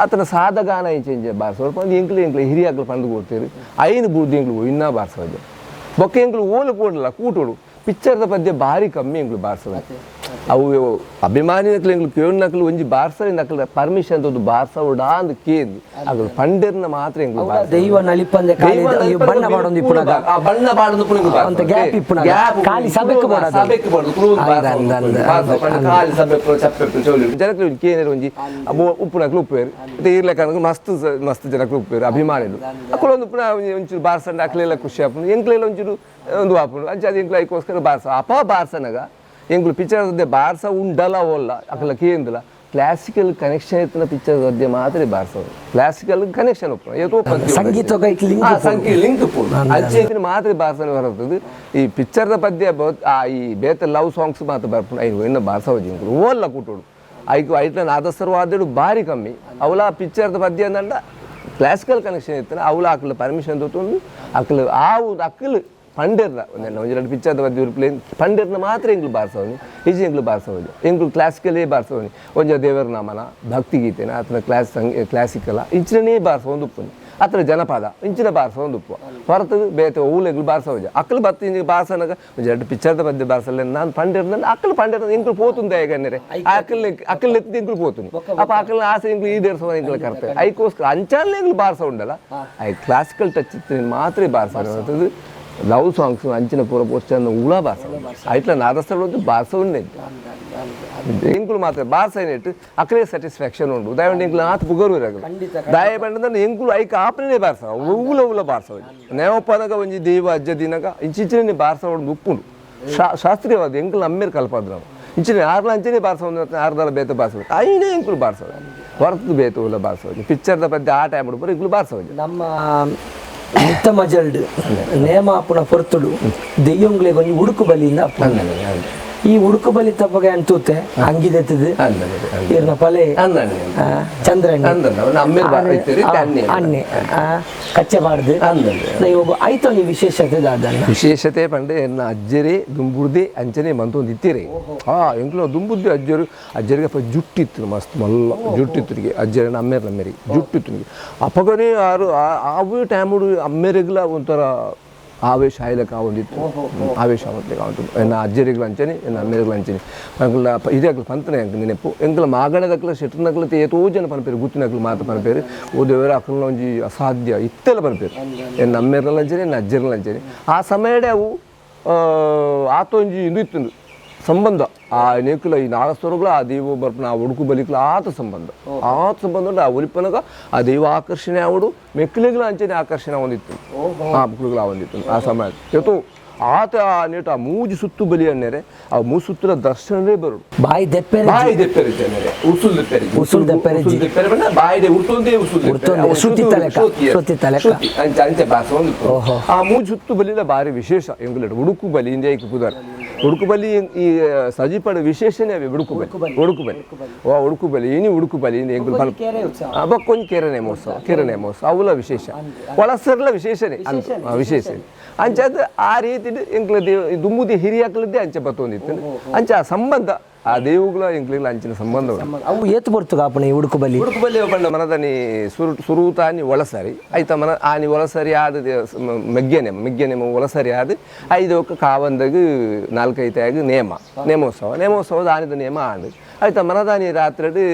ಆತನ ಸಾಧಗಾನ ಇಂಚೆ ಇಂಚೆ ಬಾರ್ಸವಡು ಪಂದು ಎಂಕ್ಲು ಎಂಕ್ಲು ಹಿರಿಯಾಕ್ಲು ಪಂದು ಕೊಡ್ತೀರಿ ಐನು ಬೂರ್ದು ಎಂಕ್ಲು ಇನ್ನೂ ಬಾರ್ಸವಜೆ ಬೊಕ್ಕ ಎಂಕ್ಲು ಓಲು ಕೂಡಲ್ಲ ಕೂಟೋಡು ಪಿಕ್ಚರ್ದ ಪದ್ಯ ಭಾರಿ ಕಮ್ಮಿ ಎಂಕ್ಲು ಬಾರ್ಸವ ಅವು ಅಭಿಮಾನಿ ನಕ್ಲು ಎಂಕ್ಲು ಕೇಳು ನಕ್ಲು ಒಂಜಿ ಬಾರ್ಸರಿ ನಕ್ಲು ಪರ್ಮಿಷನ್ ತೋದು ಬಾರ್ಸವಡಾ ಅಂದ್ ಕೇಂದು ಅಗಲು ಪಂಡೆರ್ನ ಮಾತ್ರ ಎಂಕ್ಲು ಬಾರ್ಸವ. ದೈವ ನಲಿಪಂದೆ ಖಾಲಿ ಅಯ್ಯೋ ಬಣ್ಣ ಪಾಡೊಂದು ಇಪ್ಪುನಗ ಆ ಬಣ್ಣ ಪಾಡೊಂದು ಇಪ್ಪುನಗ ಅಂತ ಗ್ಯಾಪ್ ಇಪ್ಪುನಗ. ಗ್ಯಾಪ್ ಖಾಲಿ ಸಭೆಕ್ ಬೋಡಾದ. ಸಭೆಕ್ ಬೋಡಾದ. ಕುರುಂದು ಅಂದ್ ಅಂದ್ ಅಂದ್ ಬಾರ್ಸವ. ಅಂದ್ ಅಂದ್. ಖಾಲಿ ಸಭೆಕ್ ಚಪ್ಪೆ ಚೌಲಿ ಜನಕ್ಲು ಒಂಜಿ ಕೇನೆರ್ ಒಂಜಿ ಅಬ್ಬೋ ಉಪ್ಪುನಕ್ಲು ಉಪ್ಪುವೆರ್ ಮತ್ತೆ ಈರ್ಲೆಕ್ಕ ಮಸ್ತ್ ಮಸ್ತ್ ಜನಕ್ಲು ಉಪ್ಪುವೆರ್ ಅಭಿಮಾನಿಲು ಅಕುಲೊಂದು ಉಪ್ಪುನ ಒಂಜಿ ಒಂಚೂರು ಬಾರ್ಸಂಡ ಅಕ್ಲೆಲ್ಲ ಖುಷಿ ಆಪುಂಡು ಎಂಕ್ಲೆಲ್ಲ ಒಂಚೂರು ಒಂದು ಆಪುಂಡು ಅಂಚ ಅದು ಎಂಕ್ಲು ಐಕೋಸ್ಕರ ಬಾರ್ಸ ಅಪ ಬಾರ್ಸನಗ ಎಂಕ್ಲು ಪಿಕ್ಚರ್ ಬಾರ್ಸ ಉಂಡಲ ಓಲ್ಲ ಅಕಲ ಕೇಂದ್ಲ ಕ್ಲಾಸಿಕಲ್ ಕನೆಕ್ಷನ್ ಇತ್ತಿನ ಪಿಕ್ಚರ್ ಸದ್ಯ ಮಾತ್ರ ಬಾರ್ಸೋದು ಕ್ಲಾಸಿಕಲ್ ಕನೆಕ್ಷನ್ ಉಪ್ಪುನ ಏತೋ ಪದ್ಯ ಉಂಡು. ಸಂಗೀತಗ್ ಐಕ್ ಲಿಂಕ್ ಆ, ಉಪ್ಪುಂಡು. ಸಂಗೀತ ಲಿಂಕ್ ಉಪ್ಪುಂಡು ಅಂಚೆ ಮಾತ್ರ ಬಾರ್ಸನೆ ಬರ್ತದೆ ಈ ಪಿಕ್ಚರ್ದ ಪದ್ಯ ಈ ಬೇತ ಲವ್ ಸಾಂಗ್ಸ್ ಮಾತ್ರ ಬರ್ಪುಂಡು ಐನು ಇನ್ನು ಬಾರ್ಸವ ಜಿಂಕುಲು ಓಲ್ಲ ಕೂಟೋಡು ಐಕು ಐಟ್ಲ ನಾದಸ್ವರವಾದಡು ಭಾರಿ ಕಮ್ಮಿ ಅವಲ ಪಿಕ್ಚರ್ದ ಪದ್ಯ ಅಂದಂಡ ಕ್ಲಾಸಿಕಲ್ ಕನೆಕ್ಷನ್ ಇತ್ತನ ಅವಲ ಅಕ್ಲ ಪರ್ಮಿಷನ್ ತೋತೊಂದು ಅಕ್ಲು ಆವು ಅಕ್ಲು ಪಂಡೆರ್ನ ಒಂಜಿ ಎರಡು ಪಿಕ್ಚರ್ದ ಮಧ್ಯೆ ಉರುಪ್ಲೆ ಪಂಡೆರ್ನ ಮಾತ್ರ ಎಂಕ್ಲು ಬಾರ್ಸವನಿ ಇಜ್ಜಿ ಎಂಕ್ಲು ಬಾರ್ಸವನಿ ಎಂಕ್ಲು ಕ್ಲಾಸಿಕಲೇ ಬಾರ್ಸವನಿ ಒಂಜ ದೇವರ ನಾಮನ ಭಕ್ತಿಗೀತೆನ ಆತನ ಕ್ಲಾಸಿಕಲ ಇಂಚಿನೇ ಬಾರ್ಸವೊಂದು ಉಪ್ಪುನಿ ಅತ್ರ ಜನಪದ ಇಂಚಿನ ಬಾರ್ಸವೊಂದು ಉಪ್ಪು ಹೊರತು ಬೇತೆ ಓಲೆಗ್ಲು ಬಾರ್ಸವಜ ಅಕ್ಕಲು ಬತ್ತಿ ಇಂಚ ಬಾರ್ಸನಗ ಒಂಜಿ ಎರಡು ಪಿಕ್ಚರ್ದ ಮಧ್ಯೆ ಬಾರ್ಸಲ್ಲ ನಾನು ಪಂಡೆರ್ನ ಅಕ್ಕಲು ಪಂಡೆರ್ನ ಎಂಕ್ಲು ಪೋತುಂದ ಹೇಗನ್ನೆರೆ ಅಕ್ಕಲ್ ಅಕ್ಕಲ್ ಎತ್ತಿದ ಎಂಕ್ಲು ಪೋತುನಿ ಅಪ್ಪ ಅಕ್ಕಲ್ನ ಆಸೆ ಎಂಕ್ಲು ಈಡೇರಿಸುವ ಎಂಕ್ಲ ಕರ್ತವ್ಯ ಐಕೋಸ್ಕರ ಅಂಚಾಲೆ ಎಂಕ್ಲು ಬಾರ್ಸ ಉಂಡಲ್ಲ I classical touch ಇತ್ತು ಮಾತ್ರ ಬಾರ್ಸ ಲವ್ ಸಾಂಗ್ಸ್ ಅಂಚಿನ ಪೂರ ಪೋಸ್ಟ್ ಉಳ ಬಾರ್ಸ ಐಟ್ಲ ನಾದಸ್ಥಳ ಬಾರ್ಸ ಉಂಡೆ ಎಂಕುಲು ಮಾತ್ರ ಬಾರ್ಸ ಏನಿಟ್ಟು ಅಕ್ಕಲೇ ಸ್ಯಾಟಿಸ್ಫ್ಯಾಕ್ಷನ್ ಉಂಡು ದಯವಂಡ ಎಂಕುಲು ಆತ ಪುಗರು ಇರಗಲು ದಯ ಬಂಡ ಎಂಕುಲು ಐಕ ಆಪನೇ ಬಾರ್ಸ ಉಲ ಉಲ ಬಾರ್ಸ ನೇವಪ್ಪನಗ ಒಂಜಿ ದೇವ ಅಜ್ಜ ದಿನಗ ಇಂಚಿಂಚಿನ ಬಾರ್ಸ ಉಂಡು ಉಪ್ಪುಂಡು ಶಾಸ್ತ್ರೀಯವಾದ ಎಂಕುಲು ಅಮ್ಮೇರು ಕಲ್ಪಾದ್ರು ನಾವು ಇಂಚಿನ ಆರ್ಲ ಅಂಚನೆ ಬಾರ್ಸ ಒಂದು ಆರ್ದಲ ಬೇತ ಬಾರ್ಸ ಐನೇ ಎಂಕುಲು ಬಾರ್ಸ ಹೊರತು ಬೇತ ಉಲ ಬಾರ್ಸ ಪಿಕ್ಚರ್ದ ಪದ್ಯ ಆ ಟೈಮ್ ಉಡುಪರು ಎಂಕುಲು ಬಾರ್ಸ ನಮ್ಮ ಮಿತ್ತ ಮಜಲ್ಡ್ ನೇಮ ಅಪ್ಪುನ ಪೊರ್ತುಡು ದೆಯ್ಯೊಂಗ್ಲೆ ಒಂಜಿ ಉಡುಕು ಬಲಿಯಿಂದ ಅಪ್ಪು ಈ ಉಡುಕು ಬಲಿ ತಪ್ಪಗೆ ಅಂತೂತೆ ಅಂಗಿದೆತ್ತದು ಇರ್ನ ಪಲೆ ಚಂದ್ರಣ್ಣ ಅಣ್ಣೆ ಕಚ್ಚೆ ಬಾರ್ದು ಐತ ಒಂಜಿ ವಿಶೇಷತೆ ದಾದನ್ನ ವಿಶೇಷತೆ ಪಂಡೆ ಎನ್ನ ಅಜ್ಜರೇ ದುಂಬುರ್ದೆ ಅಂಚನೆ ಮಂತೊಂದು ಇತ್ತೀರಿ ಹಾ ಎಂಕ್ಲು ದುಂಬುದ್ದೆ ಅಜ್ಜರು ಅಜ್ಜರಿಗೆ ಅಪ್ಪ ಜುಟ್ಟಿತ್ತು ಮಸ್ತ್ ಮಲ್ಲ ಜುಟ್ಟಿತ್ತು ಅಜ್ಜರ ಅಮ್ಮೇರ್ ನಮ್ಮೇರಿಗೆ ಜುಟ್ಟಿತ್ತು ಅಪ್ಪಗನೇ ಆರು ಆವು ಟೈಮುಡು ಅಮ್ಮೇರಿಗ್ಲ ಒಂಥರ ಆವೇಶ ಆಯ್ಲಕ್ಕ ಒಂದಿತ್ತು ಆವೇಶ ಆವತ್ಲಿಕ್ಕೆ ಉಂಟು ಎನ್ನ ಅಜ್ಜರಿಗ್ಲ ಅಂಚನೆ ಎನ್ನ ಅಮ್ಮೇರಿಗ್ಲ ಅಂಚನೆ ಅಂಕಲ ಇದೇ ಅಕ್ಲ ಪಂತನೆ ಅಂಕ ನೆನಪು ಎಂಕಲ ಮಾಗಣದಕ್ಲ ಶೆಟ್ರನಕ್ಲ ಏತೋ ಜನ ಪನ್ಪೇರು ಗುತ್ತಿನಕ್ಲು ಮಾತ ಪನ್ಪೇರು ಓ ದೇವರ ಅಕ್ಲ ಒಂಜಿ ಅಸಾಧ್ಯ ಇತ್ತೆಲ್ಲ ಪನ್ಪೇರು ಎನ್ನ ಅಮ್ಮೇರ್ಲ ಅಂಚನೆ ಎನ್ನ ಅಜ್ಜರ್ಲ ಅಂಚನೆ ಆ ಸಮಯಡೆ ಅವು ಆತೊಂಜಿ ಇದು ಇತ್ತು ಸಂಬಂಧ ಆ ನೇಕುಲ ಈ ನಾಗಸ್ವರಗಳು ಆ ದೈವ ಬರ್ಪನ ಆ ಉಡುಕು ಬಲಿಕ್ಲ ಆತ ಸಂಬಂಧ ಆತ ಸಂಬಂಧ ಉಂಟು ಆ ಒಲಿಪನಗ ಆ ದೈವ ಆಕರ್ಷಣೆ ಆವಡು ಮೆಕ್ಕಲಿಗಳ ಅಂಚನೆ ಆಕರ್ಷಣೆ ಒಂದಿತ್ತು ಆ ಮಕ್ಕಳುಗಳ ಒಂದಿತ್ತು ಆ ಸಮಯ ಇವತ್ತು ಆತ ಆ ನೀಟ ಆ ಮೂಜಿ ಸುತ್ತು ಬಲಿ ಅನ್ನೇರೆ ಆ ಮೂ ಸುತ್ತಿನ ದರ್ಶನವೇ ಬರುಡು ಬಾಯಿ ದೆಪ್ಪೆರೆ ಬಾಯಿ ದೆಪ್ಪೆರೆ ಅನ್ನೇರೆ ಉಸುಲ್ ದೆಪ್ಪೆರೆ ಉಸುಲ್ ದೆಪ್ಪೆರೆ ಉಸುಲ್ ದೆಪ್ಪೆರೆ ಬಣ್ಣ ಬಾಯಿ ಉರ್ತೊಂದೇ ಉಸುಲ್ ಶ್ರುತಿ ಅಂಚೆ ಅಂಚೆ ಭಾಷೆ ಒಂದು ಆ ಮೂಜಿ ಸುತ್ತು ಬಲಿಲ ಬಾರಿ ವಿಶೇಷ ಎಂಗುಲೆಟ್ ಉಡುಕು ಬಲಿ ಇಂದೇ ಪುದರ್ ಉಡುಕು ಬಲಿ ಈ ಸಜಿಪಡ ವಿಶೇಷನೇ ಅವೆ ಉಡುಕು ಬಲಿ ಉಡುಕು ಬಲಿ ವಾ ಉಡುಕು ಬಲಿ ಇನಿ ಉಡುಕು ಬಲಿ ಎಂಗುಲು ಬಕ್ಕೊಂಜಿ ಕೆರೆ ನೇಮೋತ್ಸವ ಕೆರೆ ನೇಮೋತ್ಸವ ಅವುಲ ವಿಶೇಷ ಒಳಸರ್ಲ ವಿಶೇಷನೇ ವಿಶೇಷ ಅಂಚೆ ಅದು ಆ ರೀತಿ ಎಂಕ್ಲ ದೇವ ದುಂಬುದಿ ಹಿರಿಯಾಕ್ಲದ್ದೇ ಅಂಚೆ ಬತ್ತೊಂದಿತ್ತು ಅಂಚೆ ಆ ಸಂಬಂಧ ಆ ದೇವುಗಳ ಎಂಕ್ಲಿಗ್ಲ ಅಂಚಿನ ಸಂಬಂಧ ಅವು ಏತು ಬರ್ತದ ಅಪ್ಪಣ ಈ ಉಡುಕು ಬಲಿ ಉಡುಕು ಬಲಿ ಪಂಡ ಮನದನಿ ಸುರುತಾನಿ ಒಳಸರಿ ಐತ ಮನ ಆನಿ ಒಳಸರಿ ಆದ ಮೆಗ್ಗೆನೆಮ ಮೆಗ್ಗೆನೆಮ ಒಳಸರಿ ಆದ ಐದೊಕ್ಕ ಕಾವಂದಗ ನಾಲ್ಕೈತಾಗ ನೇಮ ನೇಮೋತ್ಸವ ನೇಮೋತ್ಸವದ ಆನಿದ ನೇಮ ಆಂಡ್ ಐತ ಮನದಾನಿ ರಾತ್ರಿ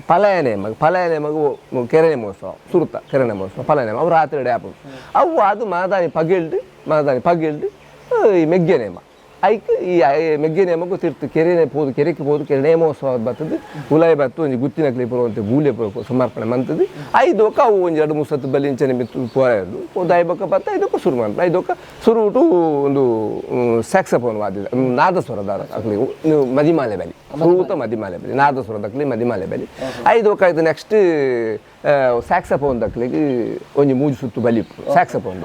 ಪಲಾಯ ನೇಮ ಪಲಾಯ ನೇಮಗ ಕೆರೆ ನೇಮೋತ್ಸವ ಸುರುತ ಕೆರೆ ನೇಮೋತ್ಸವ ಪಲಾಯ ನೇಮ ಅವು ರಾತ್ರಿ ಆಪು ಅವು ಅದು ಮನದಾನಿ ಪಗಿಲ್ಡು ಮನದಾನಿ ಪಗಿಲ್ಡು ಈ ಮೆಗ್ಗೆ ನೇಮ ಐಕ್ ಈ ಮೆಗ್ಗೆ ನೇಮಕ್ಕೂ ತಿರ್ತು ಕೆರೆನೆ ಪೋದು ಕೆರೆಗೆ ಪೋದು ಕೆರೆ ನೇಮೋತ್ಸವ ಬರ್ತದೆ ಉಲಾಯಿ ಬತ್ತು ಒಂಜಿ ಗುತ್ತಿನಕ್ಲಿ ಪುರುವಂತೆ ಗೂಲೆ ಪುರ ಸಮರ್ಪಣೆ ಮಂತದ್ದು ಐದೊಕ್ಕ ಅವು ಒಂಜಿ ಎರಡು ಮೂರು ಸತ್ತು ಬಲಿ ಇಂಚನೆ ಮಿತ್ತು ಪೋಯದು ಪೋದು ಐಬೊಕ್ಕ ಬತ್ತ ಐದೊಕ್ಕ ಶುರು ಮಾಡ್ತಾರೆ ಐದೊಕ್ಕ ಸುರುಟು ಒಂದು ಸ್ಯಾಕ್ಸಫೋನ್ ವಾದ್ಯದ ನಾದಸ್ವರದ ಅಕ್ಲಿ ಮದಿಮಾಲೆ ಬಲಿ ಸುರೂತ ಮದಿಮಾಲೆ ಬಲಿ ನಾದಸ್ವರದ ಅಕ್ಲಿ ಮದಿಮಾಲೆ ಬಲಿ ಐದೊಕ್ಕ ಐದು ನೆಕ್ಸ್ಟ್ ಸ್ಯಾಕ್ಸಫೋನ್ ದಕ್ಲಿಗೆ ಒಂಜಿ ಮೂಜಿ ಸುತ್ತು ಬಲಿ ಸ್ಯಾಕ್ಸಫೋನ್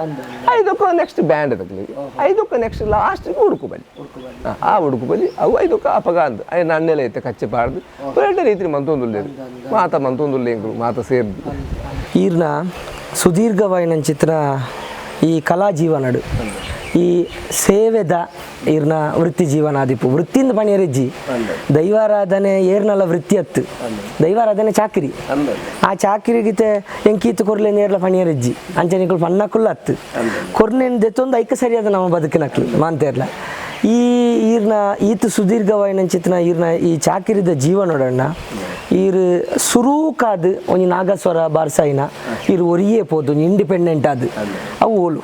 ಐದೊಕ್ಕ ನೆಕ್ಸ್ಟ್ ಬ್ಯಾಂಡ್ ದಕ್ಲಿಗೆ ಐದೊಕ್ಕ ನೆಕ್ಸ್ಟ್ ಲಾಸ್ಟಿಗೆ ಉಡುಕು ಬಲಿ ಆ ಉಡುಕು ಬಲಿ ಅವು ಐದೊಕ್ಕ ಅಪಗ ಅಂದ್ ಐನ ಅಣ್ಣೆಲೆ ಐತೆ ಕಚ್ಚೆ ಪಾಡ್ದು ಎರಡೇ ರೀತಿ ಮಂತೊಂದುಲ್ಲೇರು ಮಾತ ಮಂತೊಂದುಲ್ಲೆ ಎಂಕುಲು ಮಾತ ಸೇರ್ದು ಈರ್ನ ಸುದೀರ್ಘವಾಯಿನ ಚಿತ್ರ ಈ ಕಲಾ ಜೀವನಡು ಈ ಸೇವೆದ ಈರ್ನ ವೃತ್ತಿ ಜೀವನ ಆದಿಪ್ಪು ವೃತ್ತಿಯಿಂದ ಪಣಿಯರಿಜ್ಜಿ ದೈವಾರಾಧನೆ ಏರ್ನಲ ವೃತ್ತಿ ಅತ್ತು ದೈವಾರಾಧನೆ ಚಾಕಿರಿ ಆ ಚಾಕಿರಿಗಿತೆ ಎಂಕೀತು ಕೊರ್ಲೆ ನೇರ್ಲ ಪಣಿಯರಿಜ್ಜಿ ಅಂಚನೆ ಪಣ್ಣಕ್ಕುಲ್ಲ ಅತ್ತು ಕೊರ್ನೆನ್ ದೆತ್ತೊಂದು ಐಕ ಸರಿಯಾದ ನಮ್ಮ ಬದುಕಿನಕ್ಲು ಮಾಂತೇರ್ಲ ಈ ಈರ್ನ ಈತ ಸುದೀರ್ಘವಾಯಿನ ಚಿತ್ರ ಈರ್ನ ಈ ಚಾಕಿರಿದ ಜೀವನೋಡಣ್ಣ ಈರ್ ಸುರೂಕಾದ್ ಒಂಜಿ ನಾಗಸ್ವರ ಬಾರ್ಸಾಯಿನ ಈರ್ ಒರಿಯೇ ಪೋದು ಇಂಡಿಪೆಂಡೆಂಟ್ ಆದ್ ಅವು ಓಲು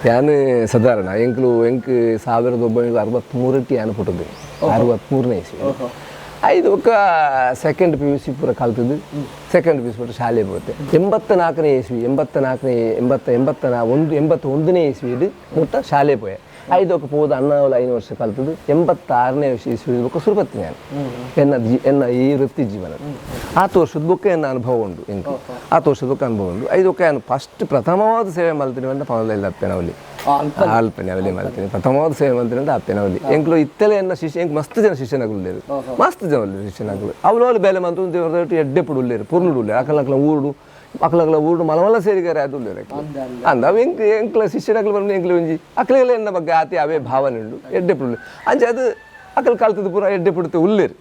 ಯಾನು ಸಾಧಾರಣ ಎಂಕ್ಲು ಎಂಕ್ 1963 ಯಾನು ಪುಟ್ಟದ್ದು 63ನೇ ಇಸ್ವಿ ಐದು ಒಕ್ಕ second P U C ಪೂರ ಕಲ್ತದ್ದು second P U C ಪೂರ ಶಾಲೆ ಹೋಗುತ್ತೆ 84ನೇ ಇಸ್ವಿ 84ನೇ 80 81 81ನೇ ಇಸ್ವಿದು ಮುಟ್ಟ ಶಾಲೆ ಪೋಯೆ ಐದೊಕ್ಕ ಪೋದು ಅಣ್ಣಾವಲ 5 ವರ್ಷ ಕಲ್ತದ್ದು 86ನೇ ಇಸ್ವಿ ಬೊಕ್ಕ ಸುರುಪತ್ತಿ ನಾನು ಎನ್ನ ಎನ್ನ ಈ ವೃತ್ತಿ ಜೀವನ ಆತು ವರ್ಷದ ಬೊಕ್ಕ ಎನ್ನ ಅನುಭವ ಉಂಟು ಎಂಕ್ ಆತು ವರ್ಷದ ಬೊಕ್ಕ ಅನುಭವ ಉಂಟು ಐದೊಕ್ಕ ನಾನು ಫಸ್ಟ್ ಪ್ರಥಮವಾದ ಸೇವೆ ಮಲ್ತೀನಿ ಅಂತ ಪವನದಲ್ಲಿ ಅಪ್ಪೆನವಲ್ಲಿ ಅಲ್ಪನೆ ಅವಲಿ ಮಲ್ತೀನಿ ಪ್ರಥಮವಾದ ಸೇವೆ ಮಲ್ತೀನಿ ಅಂತ ಅಪ್ಪೆನವಲ್ಲಿ ಎಂಕ್ಲು ಇತ್ತಲೆ ಎನ್ನ ಶಿಷ್ಯ ಎಂಕ್ ಮಸ್ತ್ ಜನ ಶಿಷ್ಯನಾಗಲು ಉಲ್ಲೇರು ಮಸ್ತ್ ಜನ ಉಲ್ಲೇರು ಶಿಷ್ಯನಾಗಲು ಅವಳು ಬೇಲೆ ಮಂತು ದೇವರ ಎಡ್ಡೆ ಪುಡು ಉಲ್ಲೇರು ಪುರ್ನುಡು ಉಲ್ಲೇರು ಅಕಲ ಅಕಲ ಊರುಡು ಅಕ್ಲಗ್ಲ ಊರು ಮಲಮಲ್ಲ ಸೇರಿಗಾರೆ ಅದು ಅಂದ ಅವು ಎಂಕ್ ಎಂಕ್ಲ ಶಿಷ್ಯನಕ್ಲು ಬಂದು ಎಂಕ್ಲ ಒಂಜಿ ಅಕ್ಲೆಗಳ ಎನ್ನ ಬಗ್ಗೆ ಆತಿ ಅವೇ ಭಾವನೆ ಉಂಡು ಎಡ್ಡೆ ಪುಡ್ಲು ಅಂಚೆ ಅದು ಅಕಲ್ ಕಲ್ತದ್ದು ಪೂರ ಎಡ್ಡೆ ಪುಡ್ತು ಉಲ್ಲೇರು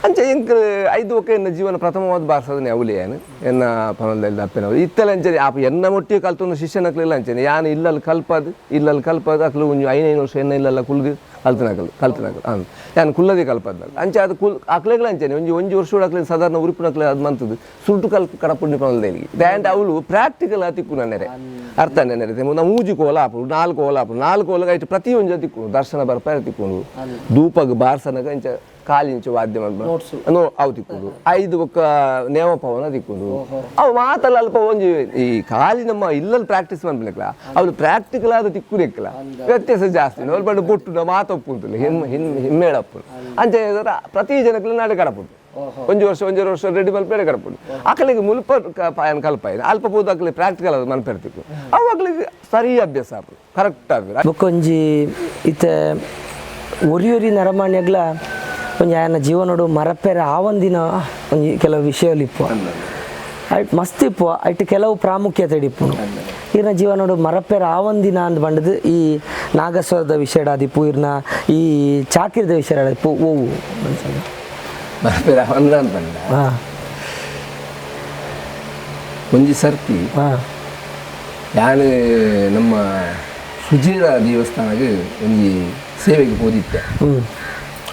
ಅಂಚೆ ಎಂಕ್ ಐದು ಒಕ್ಕ ಎನ್ನ ಜೀವನ ಪ್ರಥಮವಾದ ಬಾರ್ಸದನೆ ಅವಲಿ ಏನು ಎನ್ನ ಪನಲ್ದಲ್ಲಿ ಅಪ್ಪೆನ ಇತ್ತಲ ಅಂಚನೆ ಆಪ ಎನ್ನ ಮೊಟ್ಟಿಗೆ ಕಲ್ತೊಂದು ಶಿಷ್ಯನಕ್ಲೆಲ್ಲ ಅಂಚನೆ ಯಾನು ಇಲ್ಲಲ್ಲಿ ಕಲ್ಪದು ಇಲ್ಲಲ್ಲಿ ಕಲ್ಪದು ಅಕ್ಲು ಒಂಜಿ ಐನೈದು ವರ್ಷ ಎನ್ನ ಇಲ್ಲಲ್ಲ ಕುಲ್ದು ಕಲ್ತನಕಲು ಕಲ್ತನಕಲು ಅಂದ್ ಯಾನು ಕುಲ್ಲದೆ ಕಲ್ಪದ ಅಂಚೆ ಅದು ಕುಲ್ ಅಕ್ಲೆಗಳ ಅಂಚನೆ ಒಂಜಿ ಒಂಜಿ ವರ್ಷ ಅಕ್ಲೆ ಸಾಧಾರಣ ಉರುಪಿನಕ್ಲೆ ಅದು ಮಂತದ್ದು ಸುಟ್ಟು ಕಲ್ಪ ಕಡಪುಂಡಿ ಪನಲ್ದಲ್ಲಿ ದ್ಯಾಂಡ್ ಅವಳು ಪ್ರಾಕ್ಟಿಕಲ್ ತಿಕ್ಕು ನನ್ನೆರೆ ಅರ್ಥ ನೆನೆರೆ ನಾವು ಮೂಜಿ ಕೋಲ ಆಪುಡು ನಾಲ್ಕು ಕೋಲ ಆಪುಡು ನಾಲ್ಕು ಕೋಲ ಐಟ್ ಪ್ರತಿ ಒಂಜಿ ತಿಕ್ಕು ದರ್ಶನ ಬರ್ಪಾರ ತಿಕ್ಕೊಂಡು ಧೂಪಗ್ ಬಾರ್ಸನಗ ಇಂಚ ಕಾಲಿಂಚು ವಾದ್ಯ ನೋ ಅವು ತಿಕ್ಕುದು ಐದು ಒಕ್ಕ ನೇಮ ಪವನ ತಿಕ್ಕುದು ಅವು ಮಾತಲ್ಲ ಅಲ್ಪ ಒಂಜಿ ಈ ಖಾಲಿ ನಮ್ಮ ಇಲ್ಲಲ್ಲಿ ಪ್ರಾಕ್ಟೀಸ್ ಮಾಡ್ಲಿಕ್ಕಲ್ಲ ಅವ್ರು ಪ್ರಾಕ್ಟಿಕಲ್ ಆದ ತಿಕ್ಕುದೆಕ್ಕಲ್ಲ ವ್ಯತ್ಯಾಸ ಜಾಸ್ತಿ ಅವ್ರು ಬಡ್ ಬೊಟ್ಟು ಮಾತೊಪ್ಪುಂತಿಲ್ಲ ಹಿಮ್ ಹಿಮ್ ಹಿಮ್ಮೇಳಪ್ಪು ಅಂಚೆ ಪ್ರತಿ ಜನಕ್ಕೂ ನಾಡೆ ಕಡಪುಂಟು ಒಂಜಿ ವರ್ಷ ಒಂಜಿ ವರ್ಷ ರೆಡಿ ಮಲ್ಪೇರೆ ಕಡಪುಂಡು ಅಕಲಿಗೆ ಮುಲ್ಪ ಕಲ್ಪ ಅಲ್ಪ ಪೋದು ಅಕಲಿ ಪ್ರಾಕ್ಟಿಕಲ್ ಅದು ಮನ್ಪೆರ್ತಿಕ್ಕು ಅವು ಅಕಲಿಗೆ ಸರಿ ಅಭ್ಯಾಸ ಆಪು ಕರೆಕ್ಟ್ ಆಗಿ ಬೊಕ್ಕೊಂಜಿ ಇತ್ತೆ ಒರಿ ಒರಿ ನರಮಾನ್ಯಗ್ಲ ಒಂಜಿ ಆಯನ ಜೀವನೋಡು ಮರಪೆರ ಆವಂದಿನ ಒಂಜಿ ಕೆಲವು ವಿಷಯలు ಇಪ್ಪು ಐಟ್ ಮಸ್ತ್ ಇಪ್ಪು ಐಟ್ ಕೆಲವು ಪ್ರಾಮುಖ್ಯತೆ ಇಪ್ಪುನು ಇರ್ನ ಜೀವನೋಡು ಮರಪೆರ ಆವಂದಿನ ಅಂದ್ ಬಂಡದು ಈ ನಾಗಸ್ವರದ ವಿಷಯಡಾದಿಪ್ಪು ಇರ್ನ ಈ ಚಾಕಿರದ ವಿಷಯಡಾದಿಪ್ಪು ಓವು ಮರಪೆರ ಆವಂದ ಅಂತ ಬಂದ ಹಾಂ ಒಂಜಿ ಸರ್ತಿ ಹಾಂ ಯಾನು ನಮ್ಮ ಸುಜೀರ ದೇವಸ್ಥಾನಕ್ಕೆ ಒಂಜಿ ಸೇವೆಗೆ ಪೋದಿತ್ತೆ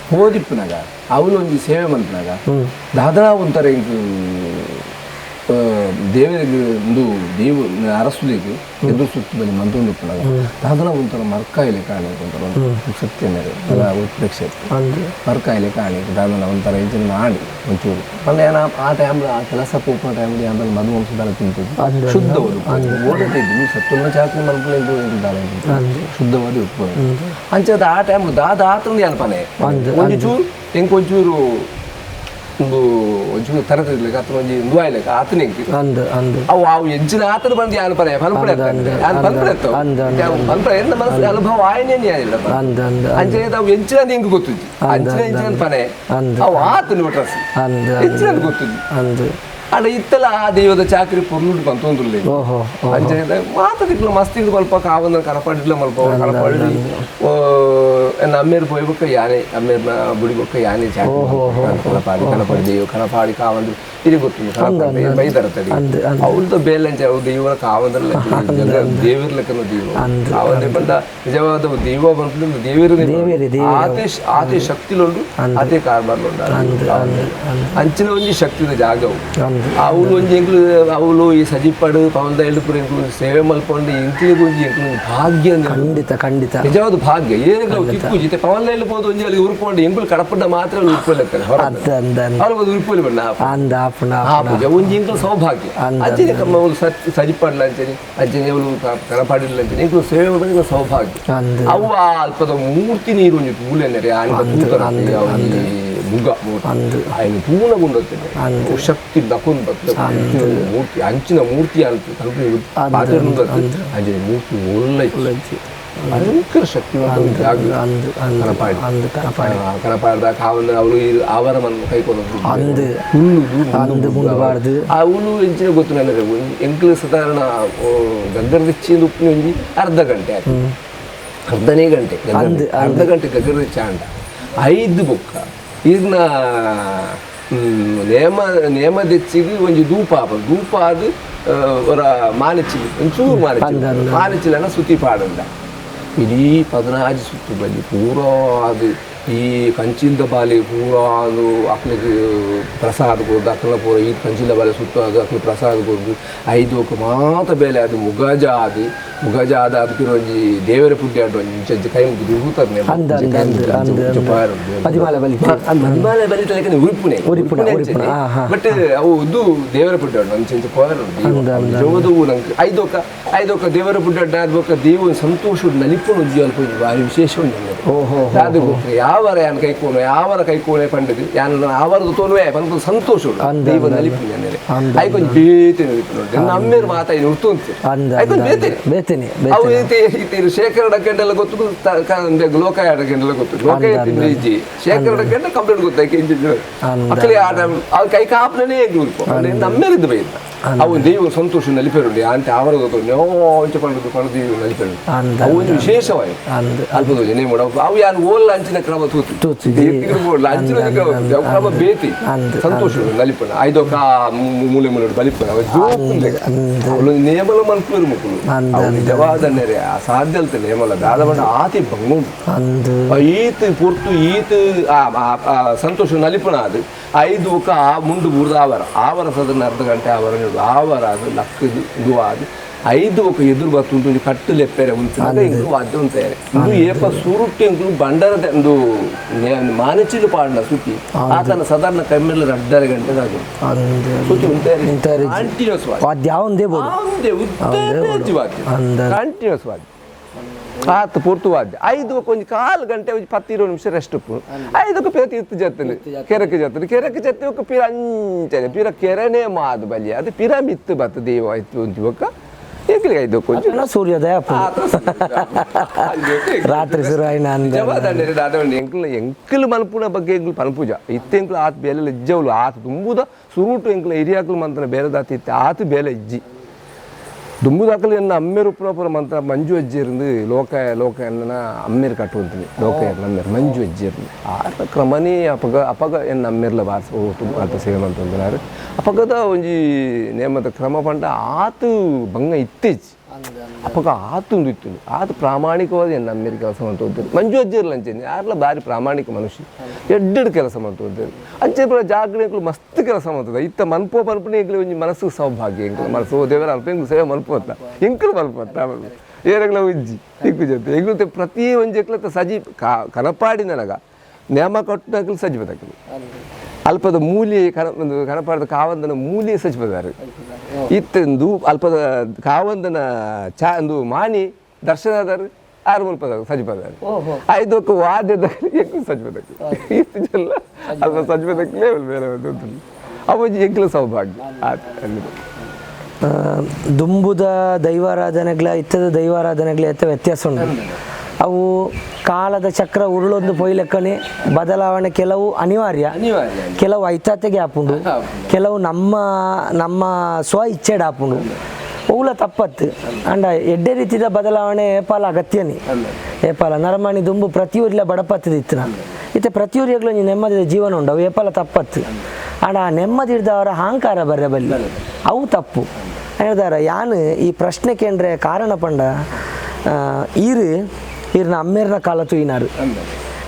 ಪೋದಿಪ್ಪನಾಗ ಅವನು ಒಂಜಿ ಸೇವೆ ಮಂತನಾಗ ದಾದಾ ಒಂಥರ ಇಂಕ್ ದೇವರಿಗೆ ಒಂದು ದೇವ ಅರಸುಲಿಗೆ ಎದುರು ಸುತ್ತ ಬಲಿ ಮಂತೊಂದು ದಾದನ ಒಂಥರ ಮರ್ಕಾಯಿಲೆ ಕಾಣೆ ಒಂಥರ ಒಂದು ಸತ್ಯ ಮೇರೆ ಅದ ಉತ್ಪ್ರೇಕ್ಷೆ ಅಂದ್ ಮರ್ಕಾಯಿಲೆ ಕಾಣೆ ದಾದನ ಒಂಥರ ಇಂಚಿನ ಮಾಡಿ ಒಂಚೂರು ಪಂಡ ಏನ ಆ ಟೈಮ್ ಆ ಕೆಲಸ ಪೋಪುನ ಟೈಮ್ ಆಮೇಲೆ ಮಧುವಂಶದಾಲ ತಿಂತದ್ದು ಶುದ್ಧವಾದ ಓಡತೆ ಇದ್ದು ಸತ್ತುನ್ನ ಚಾಕ್ರಿ ಮಲ್ಪಲೆ ಶುದ್ಧವಾದ ಉಪ್ಪು ಅಂಚೆ ಆ ಟೈಮ್ ದಾದ ಆತಂದು ಅನ್ಪನೆ ಒಂಜಿ ಚೂರು ಎಂಕ್ ಒಂಚೂರು ಒಂದು ಒಂಚೂರು ತರತಿರ್ಲಿಕ್ಕೆ ಆತನ ಒಂಜಿ ಇಂದು ಆತನ ಎಂಕ್ ಅಂದ್ ಅಂದ್ ಅವು ಅವು ಎಂಚಿನ ಆತನ ಬಂದು ಯಾನು ಪನೆ ಪನ್ಪಡೆ ಯಾನು ಪನ್ಪಡೆ ಅಂದ್ ಅಂದ್ ಪನ್ಪಡೆ ಎನ್ನ ಮನಸ್ಸು ಅನುಭವ ಆಯನೇ ಇಲ್ಲ ಅಂದ್ ಅಂದ್ ಅಂಚನೆ ಅವು ಎಂಚಿನ ಎಂಕ್ ಗೊತ್ತುಜ್ಜಿ ಅಂಚಿನ ಎಂಚಿನ ಪನೆ ಅಂದ್. ಅವು ಆತನ ಬಿಟ್ರಸ್ ಅಂದ್ ಎಂಚಿನ ಗೊತ್ತುಜ್ಜಿ ಅಂದ್ ಅಡ ಇತ್ತಲ ಆ ದೈವದ ಚಾಕ್ರಿ ಪೊರ್ಲುಡು ಬಂತೊಂದುಲ್ಲೆ ಓಹೋ ಅಂಚನೆ ಮಾತ ತಿಕ್ಲು ಮಸ್ತ್ ತಿಂದು ಮಲ್ಪ ಕಾವಂದ ಕನಪಡಿಡ್ಲ ಮಲ್ಪ ಕನಪಡಿ ಎನ್ನ ಅಮ್ಮೇರು ಪೋಯ್ಬೊಕ್ಕ ಯಾನೆ ಅಮ್ಮೇರ್ನ ಬುಡಿಬೊಕ್ಕ ಯಾನೆ ಚಾಕ್ರಿ ಕನಪಾಡಿ ಕನಪಾಡಿ ದೈವ ಕನಪಾಡಿ ಕಾವಂದ್ರು ಇದು ಗೊತ್ತುಂಡು ಕನಪಾಡಿ ಬೈದರತಡಿ ಅಂದ್ ಅಂದ್ ಅವಳ್ದ ಬೇಲಂಚೆ ಅವು ದೈವನ ಕಾವಂದ್ರಲ್ಲ ದೇವಿರ್ಲಕ್ಕನ ದೈವ ಕಾವಂದ್ರೆ ಬಂದ ನಿಜವಾದ ದೈವ ಬಂತು ದೇವಿರ ದೇವಿರೇ, ದೇವಿರೇ ಆತೆ ಆತೆ ಶಕ್ತಿಲುಂಡು ಆತೆ ಕಾರ್ಬಾರ್ಲುಂಡು ಅಂಚಿನ ಒಂಜಿ ಶಕ್ತಿದ ಜಾಗವು ಅಂದ್ ಅವಳು ಒಂಜಿ ಎಂಕ್ಲು ಅವಳು ಈ ಸಜಿಪ್ಪಡು ಪವನ್ದ ಎಲ್ಪುರ ಎಂಕ್ಲು ಸೇವೆ ಮಲ್ಪೊಂಡು ಎಂಕ್ಲಿಗೆ ಒಂಜಿ ಎಂಕ್ಲು ಒಂಜಿ ಭಾಗ್ಯ ಅಂದ್ರೆ ಖಂಡಿತ ಖಂಡಿತ ನಿಜವಾದ ಭಾಗ್ಯ ಏನಿಲ್ಲ ತಿಕ್ಕು ಜಿತೆ ಪವನ್ದ ಎಲ್ಪೋದು ಒಂಜಿ ಅಲ್ಲಿ ಉರ್ಕೊಂಡು ಎಂಕುಲು ಕಡಪಡ್ಡ ಮಾತ್ರ ಅಲ್ಲಿ ಉರ್ಪೊಲೆತ್ತಾರೆ ಹೊರ ಅಂದ್ ಅಂದ್ ಅಂದ್ ಅವ್ರು ಒಂದು ಉರ್ಪೊಲಿ ಬಣ್ಣ ಅಂದ್ ಆಪುಂಡು ಆ ಪೂಜೆ ಒಂಜಿ ಎಂಕ್ಲು ಸೌಭಾಗ್ಯ ಅಂದ್ ಅಂಚನೆ ಕಮ್ಮ ಅವಳು ಸಜಿಪ್ಪಡ್ಲ ಅಂಚನೆ ಅಂಚನೆ ಅವಳು ಕನಪಾಡಿಲ್ಲ ಅಂಚನೆ ಎಂಕ್ಲು ಸೇವೆ ಮಲ್ಪೊಂಡು ಎಂಕ್ಲು ಸೌಭಾಗ್ಯ ಅಂದ್ ಅವು ಆ ಅಲ್ಪದ ಮೂರ್ತಿ ನೀರು ಒಂಜಿ ತೂಲೆನ್ನರೆ ಆನಿದ ತೂತರತ್ತೆ ಮುಗ ಅಂದ್. ఆయన ಪೂರ್ಣ ಗುಂಡೊತ್ತಿದೆ ಶಕ್ತಿ ದಕೊಂದು ಬರ್ತದೆ ಮೂರ್ತಿ ಅಂಚಿನ ಮೂರ್ತಿ ಅಂತ ಅಂಚಿನ ಮೂರ್ತಿ ಒಳ್ಳೆ ಭಯಂಕರ ಶಕ್ತಿವಂತ ಒಂದು ಜಾಗ ಅಂದ್ ಅಂದ್ ಕನಪಾಡಿ ಅಂದ್ ಕನಪಾಡಿ ಕನಪಾಡ್ದ ಕಾವನ್ನ ಅವಳು ಆವರವನ್ನು ಕೈಕೊಂಡು ಅಂದ್. ಹುಲ್ಲುದು ಅಂದ್ ಮುಂದುಬಾರ್ದು. ಅವಳು ಎಂಚಿನ ಗೊತ್ತು ನನಗೆ ಎಂಕ್ಲು ಸಾಧಾರಣ ಗಗ್ಗರದಿಚ್ಚಿಂದು ಉಪ್ಪಿನ ಒಂಜಿ ಅರ್ಧ ಗಂಟೆ ಆಯ್ತು ಅರ್ಧನೇ ಗಂಟೆ ಅರ್ಧ ಗಂಟೆ ಗಗ್ಗರದಿಚ್ಚ ಅಂಡ ಐದು ಬೊಕ್ಕ ಈಗಿನ ನೇಮ ನೇಮದೆಚ್ಚಿಗೆ ಒಂಜಿ ಧೂಪ ಆಪ ಧೂಪ ಅದು ಒರ ಮಾನೆಚ್ಚಿಗೆ ಒಂಚೂರು ಮಾನೆಚ್ಚಿ ಮಾನೆಚ್ಚಿಲನ ಸುತಿ ಪಾಡಂದ ಇಡೀ ಪದಿನಾಜಿ ಸುತ್ತು ಬಲ್ಲಿ ಪೂರಾ ಅದು ಈ ಕಂಚಿಲ್ದ ಬಾಲಿ ಪೂರಾ ಅದು ಅಕ್ಲಿಗೆ ಪ್ರಸಾದ ಕೊಡ್ದು ಅಕ್ಲ ಪೂರ ಈ ಕಂಚಿಲ್ದ ಬಾಲೆ ಸುತ್ತು ಅದು ಅಕ್ಲು ಪ್ರಸಾದ ಕೊಡ್ದು ಐದು ಒಕ್ಕ ಮಾತ ಬೇಲೆ ಅದು ಮುಗಜ ಅದು ಮುಗಜ ಆದ ಅದಕ್ಕೆ ಒಂಜಿ ದೇವರ ಪುಡ್ಡಿ ಆಡು ಒಂಜಿ ಇಂಚ ಕೈ ಮುಗಿದು ಉರುತದೆ ಅಂದ್ ಅಂದ್ ಅಂದ್ ಅಂದ್ ಅಂದ್. ಪದಿಮಾಲೆ ಬಲಿತೆ. ಮದಿಮಾಲೆ ಬಲಿತ ಲೆಕ್ಕನೆ ಉರಿಪುನೆ ಉರಿಪುನೆ, ಉರಿಪುನೆ, ಆ, ಹಾ. ಬಟ್ ಅವು ಇದು ದೇವರ ಪುಡ್ಡಿ ಆಡು ಒಂಚ ಇಂಚ ಪೋಯರು ಅಂದ್ ಅಂದ್ ಜೋದು ನಂಗೆ ಐದೊಕ್ಕ ಐದೊಕ್ಕ ದೇವರ ಪುಡ್ಡಿ ಅಡ್ಡ ಆದ್ಬೊಕ್ಕ ದೇವ ಸಂತೋಷ ನಲಿಪುಣ ಉಜ್ಜಿ ಅಲ್ಪ ಒಂಜಿ ಭಾರಿ ವಿಶೇಷ ಉಂಡು ಓಹೋ ಅದು ಗೊತ್ತು ಯಾವರ ಯಾನ್ ಕೈಕೋನೆ ಯಾವರ ಕೈಕೋನೆ ಪಂಡದು ಯಾನ್ ಆವರದ ತೋನುವೆ ಪಂಡ ಸಂತೋಷ ಉಂಡು ಅಂದ್ ದೈವ ಅಂದ್ ನಲಿಪುಣ ಅಂದ್ ಐಕೊಂಜಿ ಬೇತೆ ನಲಿಪುಣ ಉಂಟು ನಮ್ಮೇರು ಮಾತಾಯಿ ಉರ್ತುಂತು ಅಂದ್ ಐಕೊಂಜಿ ಅಂದ್ ಬೇತೆ ಬೇತೇನೆ ಅವು ಬೇತೇನೆ ಈತೆ ಈತೆ ಶೇಖರ ಡಕ್ಕಂಡೆಲ್ಲ ಗೊತ್ತು ಲೋಕ ಡಕ್ಕಂಡೆಲ್ಲ ಗೊತ್ತು ಲೋಕ ಇಜ್ಜಿ ಶೇಖರ ಡಕ್ಕಂಡ ಕಂಪ್ಲೇಂಟ್ ಗೊತ್ತು ಐಕೆ ಇಂಜಿ ಅಂದ್ ಅಕ್ಕಲಿ ಆ ಟೈಮ್ ಆ ಕೈ ಕಾಪನೇ ಉರ್ಪು ನಮ್ಮೇರಿದ್ದು ಬೈದ ಅವು ದೈವ ಸಂತೋಷ ನಲಿಪೆರುಂಡು ಅಂತೆ ಆವರದ ಅಂಚೆ ಪಂಡದು ಪಂಡ ದೈವ ನಲಿಪೆರುಂಡು ಅವು ಒಂದು ವಿಶೇಷವಾಗಿ ಅಲ್ಪದ ನೇಮ ಅವು ಯಾರು ಓಲ್ಲ ಅಂಚಿನ ಕ್ರಮ ತೂತು ಅಂಚಿನ ಕ್ರಮ ಅವು ಕ್ರಮ ಬೇತಿ ಸಂತೋಷ ನಲಿಪಣ ಐದೊಕ ಮೂಲೆ ಮೂಲೆ ಬಲಿಪಣ ಅವು ಜೋಪುಂದೆ ಅವಳು ನೇಮಲ ಮನ್ಪುರು ಮುಕ್ಕುಲು ಅವು ನಿಜವಾದ ನೆರೆ ಅಸಾಧ್ಯ ಅಲ್ತ ನೇಮಲ ದಾದ ಬಂಡ ಆತಿ ಬಂಗುಂಡು ಈತ್ ಪೊರ್ತು ಈತ್ ಸಂತೋಷ ನಲಿಪಣ ಅದು ಐದು ಒಕ್ಕ ಆ ಮುಂಡು ಬೂರ್ದ ಆವರ ಆವರ ಸದನ ಅರ್ಧ ಗಂಟೆ ಆವರ ಆವರ ಅದು ಲಕ್ಕದು ಇದು ಅದು ಐದು ఒక ಎದುರು ಬರ್ತುಂಟು ಒಂಜಿ ಕಟ್ಟು ಲೆಪ್ಪೆರೆ ಉಂಟು ಎಂಕುಲು ವಾದ್ಯ ಉಂತಾರೆ ಇಂದು ಏಪ ಸುರುಟ್ಟು ಎಂಕುಲು ಬಂಡರದ ಒಂದು ಮಾನಚಿಲು ಪಾಡಿನ ಸುತ್ತಿ ಆತನ ಸಾಧಾರಣ ಕಮ್ಮಿಲ್ಲ 2.5 ಗಂಟೆ ಸುತ್ತಿ ಉಂತಾರೆ ಕಂಟಿನ್ಯೂಸ್ ವಾದ್ಯ ಒಂದೇ ಬೋಡು ಒಂದೇ ಉದ್ದ ವಾದ್ಯ ಕಂಟಿನ್ಯೂಸ್ ವಾದ್ಯ ಆತ ಪೊರ್ತು ವಾದ್ಯ ಐದು ಒಂಜಿ ಕಾಲು ಗಂಟೆ ಒಂಜಿ 10-20 ನಿಮಿಷ ರೆಸ್ಟ್ ಉಪ್ಪು ಐದಕ್ಕೆ ಪೀರ ತೀರ್ಥ ಜತ್ತನೆ ಕೆರಕ್ಕೆ ಜತ್ತನೆ ಕೆರಕ್ಕೆ ಜತ್ತೆ ఒక ಪೀರ ಅಂಚನೆ ಪೀರ ಕೆರನೇ ಮಾದು ಬಲಿ ಅದು ಪಿರ ಮಿತ್ತು ಬತ್ತು ದೇವ ಆಯ್ತು ಒಂಜಿ ಒಕ್ಕ ಏಕಲಿ ಐದು ಕೊಂಚ ಸೂರ್ಯೋದಯ ರಾತ್ರಿ ಶುರು ಆಯ್ನ ಎಂಕಲ್ ಎಂಕಲ್ ಮಲ್ಪುನ ಬಗ್ಗೆ ಎಂಕಲ್ ಪನ್ಪೂಜ ಇತ್ತೆ ಎಂಕಲ್ ಆತ ಬೇಲೆ ಇಜ್ಜವಲು ಆತ ತುಂಬುದ ಸುರುಟು ಎಂಕಲ್ ಹಿರಿಯಾಕಲು ಮಂತನ ಬೇರೆದಾತ ಇತ್ತೆ ಆತ ಬೇಲೆ ಇಜ್ಜಿ ದುಂಬುದಾಕಲು ಎನ್ನ ಅಮ್ಮೇರು ಉಪ್ಪುನ ಮಂತ್ರ ಮಂಜು ಅಜ್ಜಿருந்து ಲೋಕ ಲೋಕ ಎನ್ನ ಅಮ್ಮೇರು ಕಟ್ಟುವಂತೀನಿ ಲೋಕ ಎನ್ನ ಅಮ್ಮೇರು ಮಂಜು ಅಜ್ಜಿருந்து ಆ ಕ್ರಮನೇ ಅಪಗ ಅಪಗ ಎನ್ನ ಅಮ್ಮೇರ್ಲ ಬಾರ್ಸ ಅಲ್ಪ ಸೇವೆ ಮಂತಂದಿನಾರು ಅಪಗದ ಒಂಜಿ ನೇಮದ ಕ್ರಮ ಪಂಡ ಆತು ಬಂಗ ಇತ್ತೇಜ್ ಅಪಗ ಆತುಂದು ಇತ್ತು ಆತು ಪ್ರಾಮಾಣಿಕವಾದ ಎನ್ನ ಅಮ್ಮೇರು ಕೆಲಸ ಮಂತೋದ್ದರು ಮಂಜು ಅಜ್ಜಿರ್ಲ ಅಂಚೇನಿ ಯಾರ್ಲ ಬಾರಿ ಪ್ರಾಮಾಣಿಕ ಮನುಷ್ಯ ಎಡ್ಡೆಡ್ ಕೆಲಸ ಮಂತೋದ್ದರು ಅಂಚೆ ಪೂರ ಜಾಗರಣೆ ಮಸ್ತ್ ಕೆಲಸ ಮಾಡ್ತದೆ ಇತ್ತ ಮನ್ಪೋ ಮನ್ಪುನೆ ಎಂಕ್ಲು ಒಂಜಿ ಮನಸ್ಸು ಸೌಭಾಗ್ಯ ಎಂಕ್ಲು ಮನಸ್ಸು ದೇವರ ಅಲ್ಪ ಎಂಕ್ಲು ಸೇವೆ ಮನ್ಪೋತ್ತ ಎಂಕ್ಲು ಮನ್ಪೋತ್ತ ಏರಗ್ಲ ಉಜ್ಜಿ ಇಕ್ಕು ಜೊತೆ ಎಂಕ್ಲು ಪ್ರತಿ ಒಂಜಿ ಎಂಕ್ಲ ಸಜಿ ಕನಪಾಡಿ ನನಗ ನೇಮ ಕಟ್ಟುನಕ್ಲು ಸಜ್ಜಿ ಬದಕ್ಲು ಅಲ್ಪದ ಮೂಲಿ ಕನ ಕನಪಾಡದ ಕಾವಂದನ ಮೂಲಿ ಸಜ್ಜಿಬದಾರು ಇತ್ತೆಂದು ಅಲ್ಪದ ಕಾವಂದನ ಚಾ ಒಂದು ಮಾಣಿ ದರ್ಶನದಾರು ಆರು ಮುಲ್ಪದ ಸಜ್ಜಿಪದಾರು ಐದಕ್ಕೆ ವಾದ್ಯದ ಎಂಕ್ಲು ಸಜ್ಜಿಬದಕ್ಲು ಇತ್ತು ಅಲ್ಪ ಸಜ್ಜಿಬದಕ್ಲೇ ಬೇರೆ ಒಂದು ಅವಜಿ ಎಂಕ್ಲು ಸೌಭಾಗ್ಯ ಆತ ಅಲ್ಲಿ ದುಂಬುದ ದೈವಾರಾಧನೆಗಳ ಇತ್ತದ ದೈವಾರಾಧನೆಗಳ ಎತ್ತ ವ್ಯತ್ಯಾಸ ಉಂಟು. ಅವು ಕಾಲದ ಚಕ್ರ ಉರುಳೊಂದು ಪೊಯ್ಲೆಕ್ಕನೆ ಬದಲಾವಣೆ ಕೆಲವು ಅನಿವಾರ್ಯ, ಕೆಲವು ಐತಾತೆಗೆ ಆಪುಂಡು, ಕೆಲವು ನಮ್ಮ ನಮ್ಮ ಸ್ವ ಇಚ್ಛೆಡ್ ಆಪುಂಡು, ಅವುಲ ತಪ್ಪತ್ತು. ಅಂಡ ಎಡ್ಡೆ ರೀತಿಯ ಬದಲಾವಣೆ ಏಪಾಲ ಅಗತ್ಯನೇ. ಏಪಾಲ ನರಮಾಣಿ ದುಂಬು ಪ್ರತಿಯೂರಿಲ ಬಡಪತ್ತದ ಇತ್ತಿನ ಇತ್ತೆ ಪ್ರತಿಯೂರಿಯಗ್ಲು ಒಂಜಿ ನೆಮ್ಮದಿದ ಜೀವನ ಉಂಡು, ಅವು ಏಪಾಲ ತಪ್ಪತ್ತು. ಅಂಡ ಆ ನೆಮ್ಮದಿ ಹಿಡ್ದವರ ಅಹಂಕಾರ ಬರ್ರೆ ಬಲ್ಲಿ ಅವು ತಪ್ಪು ಹೇಳ್ದಾರ. ಯಾನು ಈ ಪ್ರಶ್ನೆ ಕೇಂದ್ರೆ ಕಾರಣ ಪಂಡ ಈರು ಈರ್ನ ಅಮ್ಮೇರ್ನ ಕಾಲ ತೂಯಿನಾರು,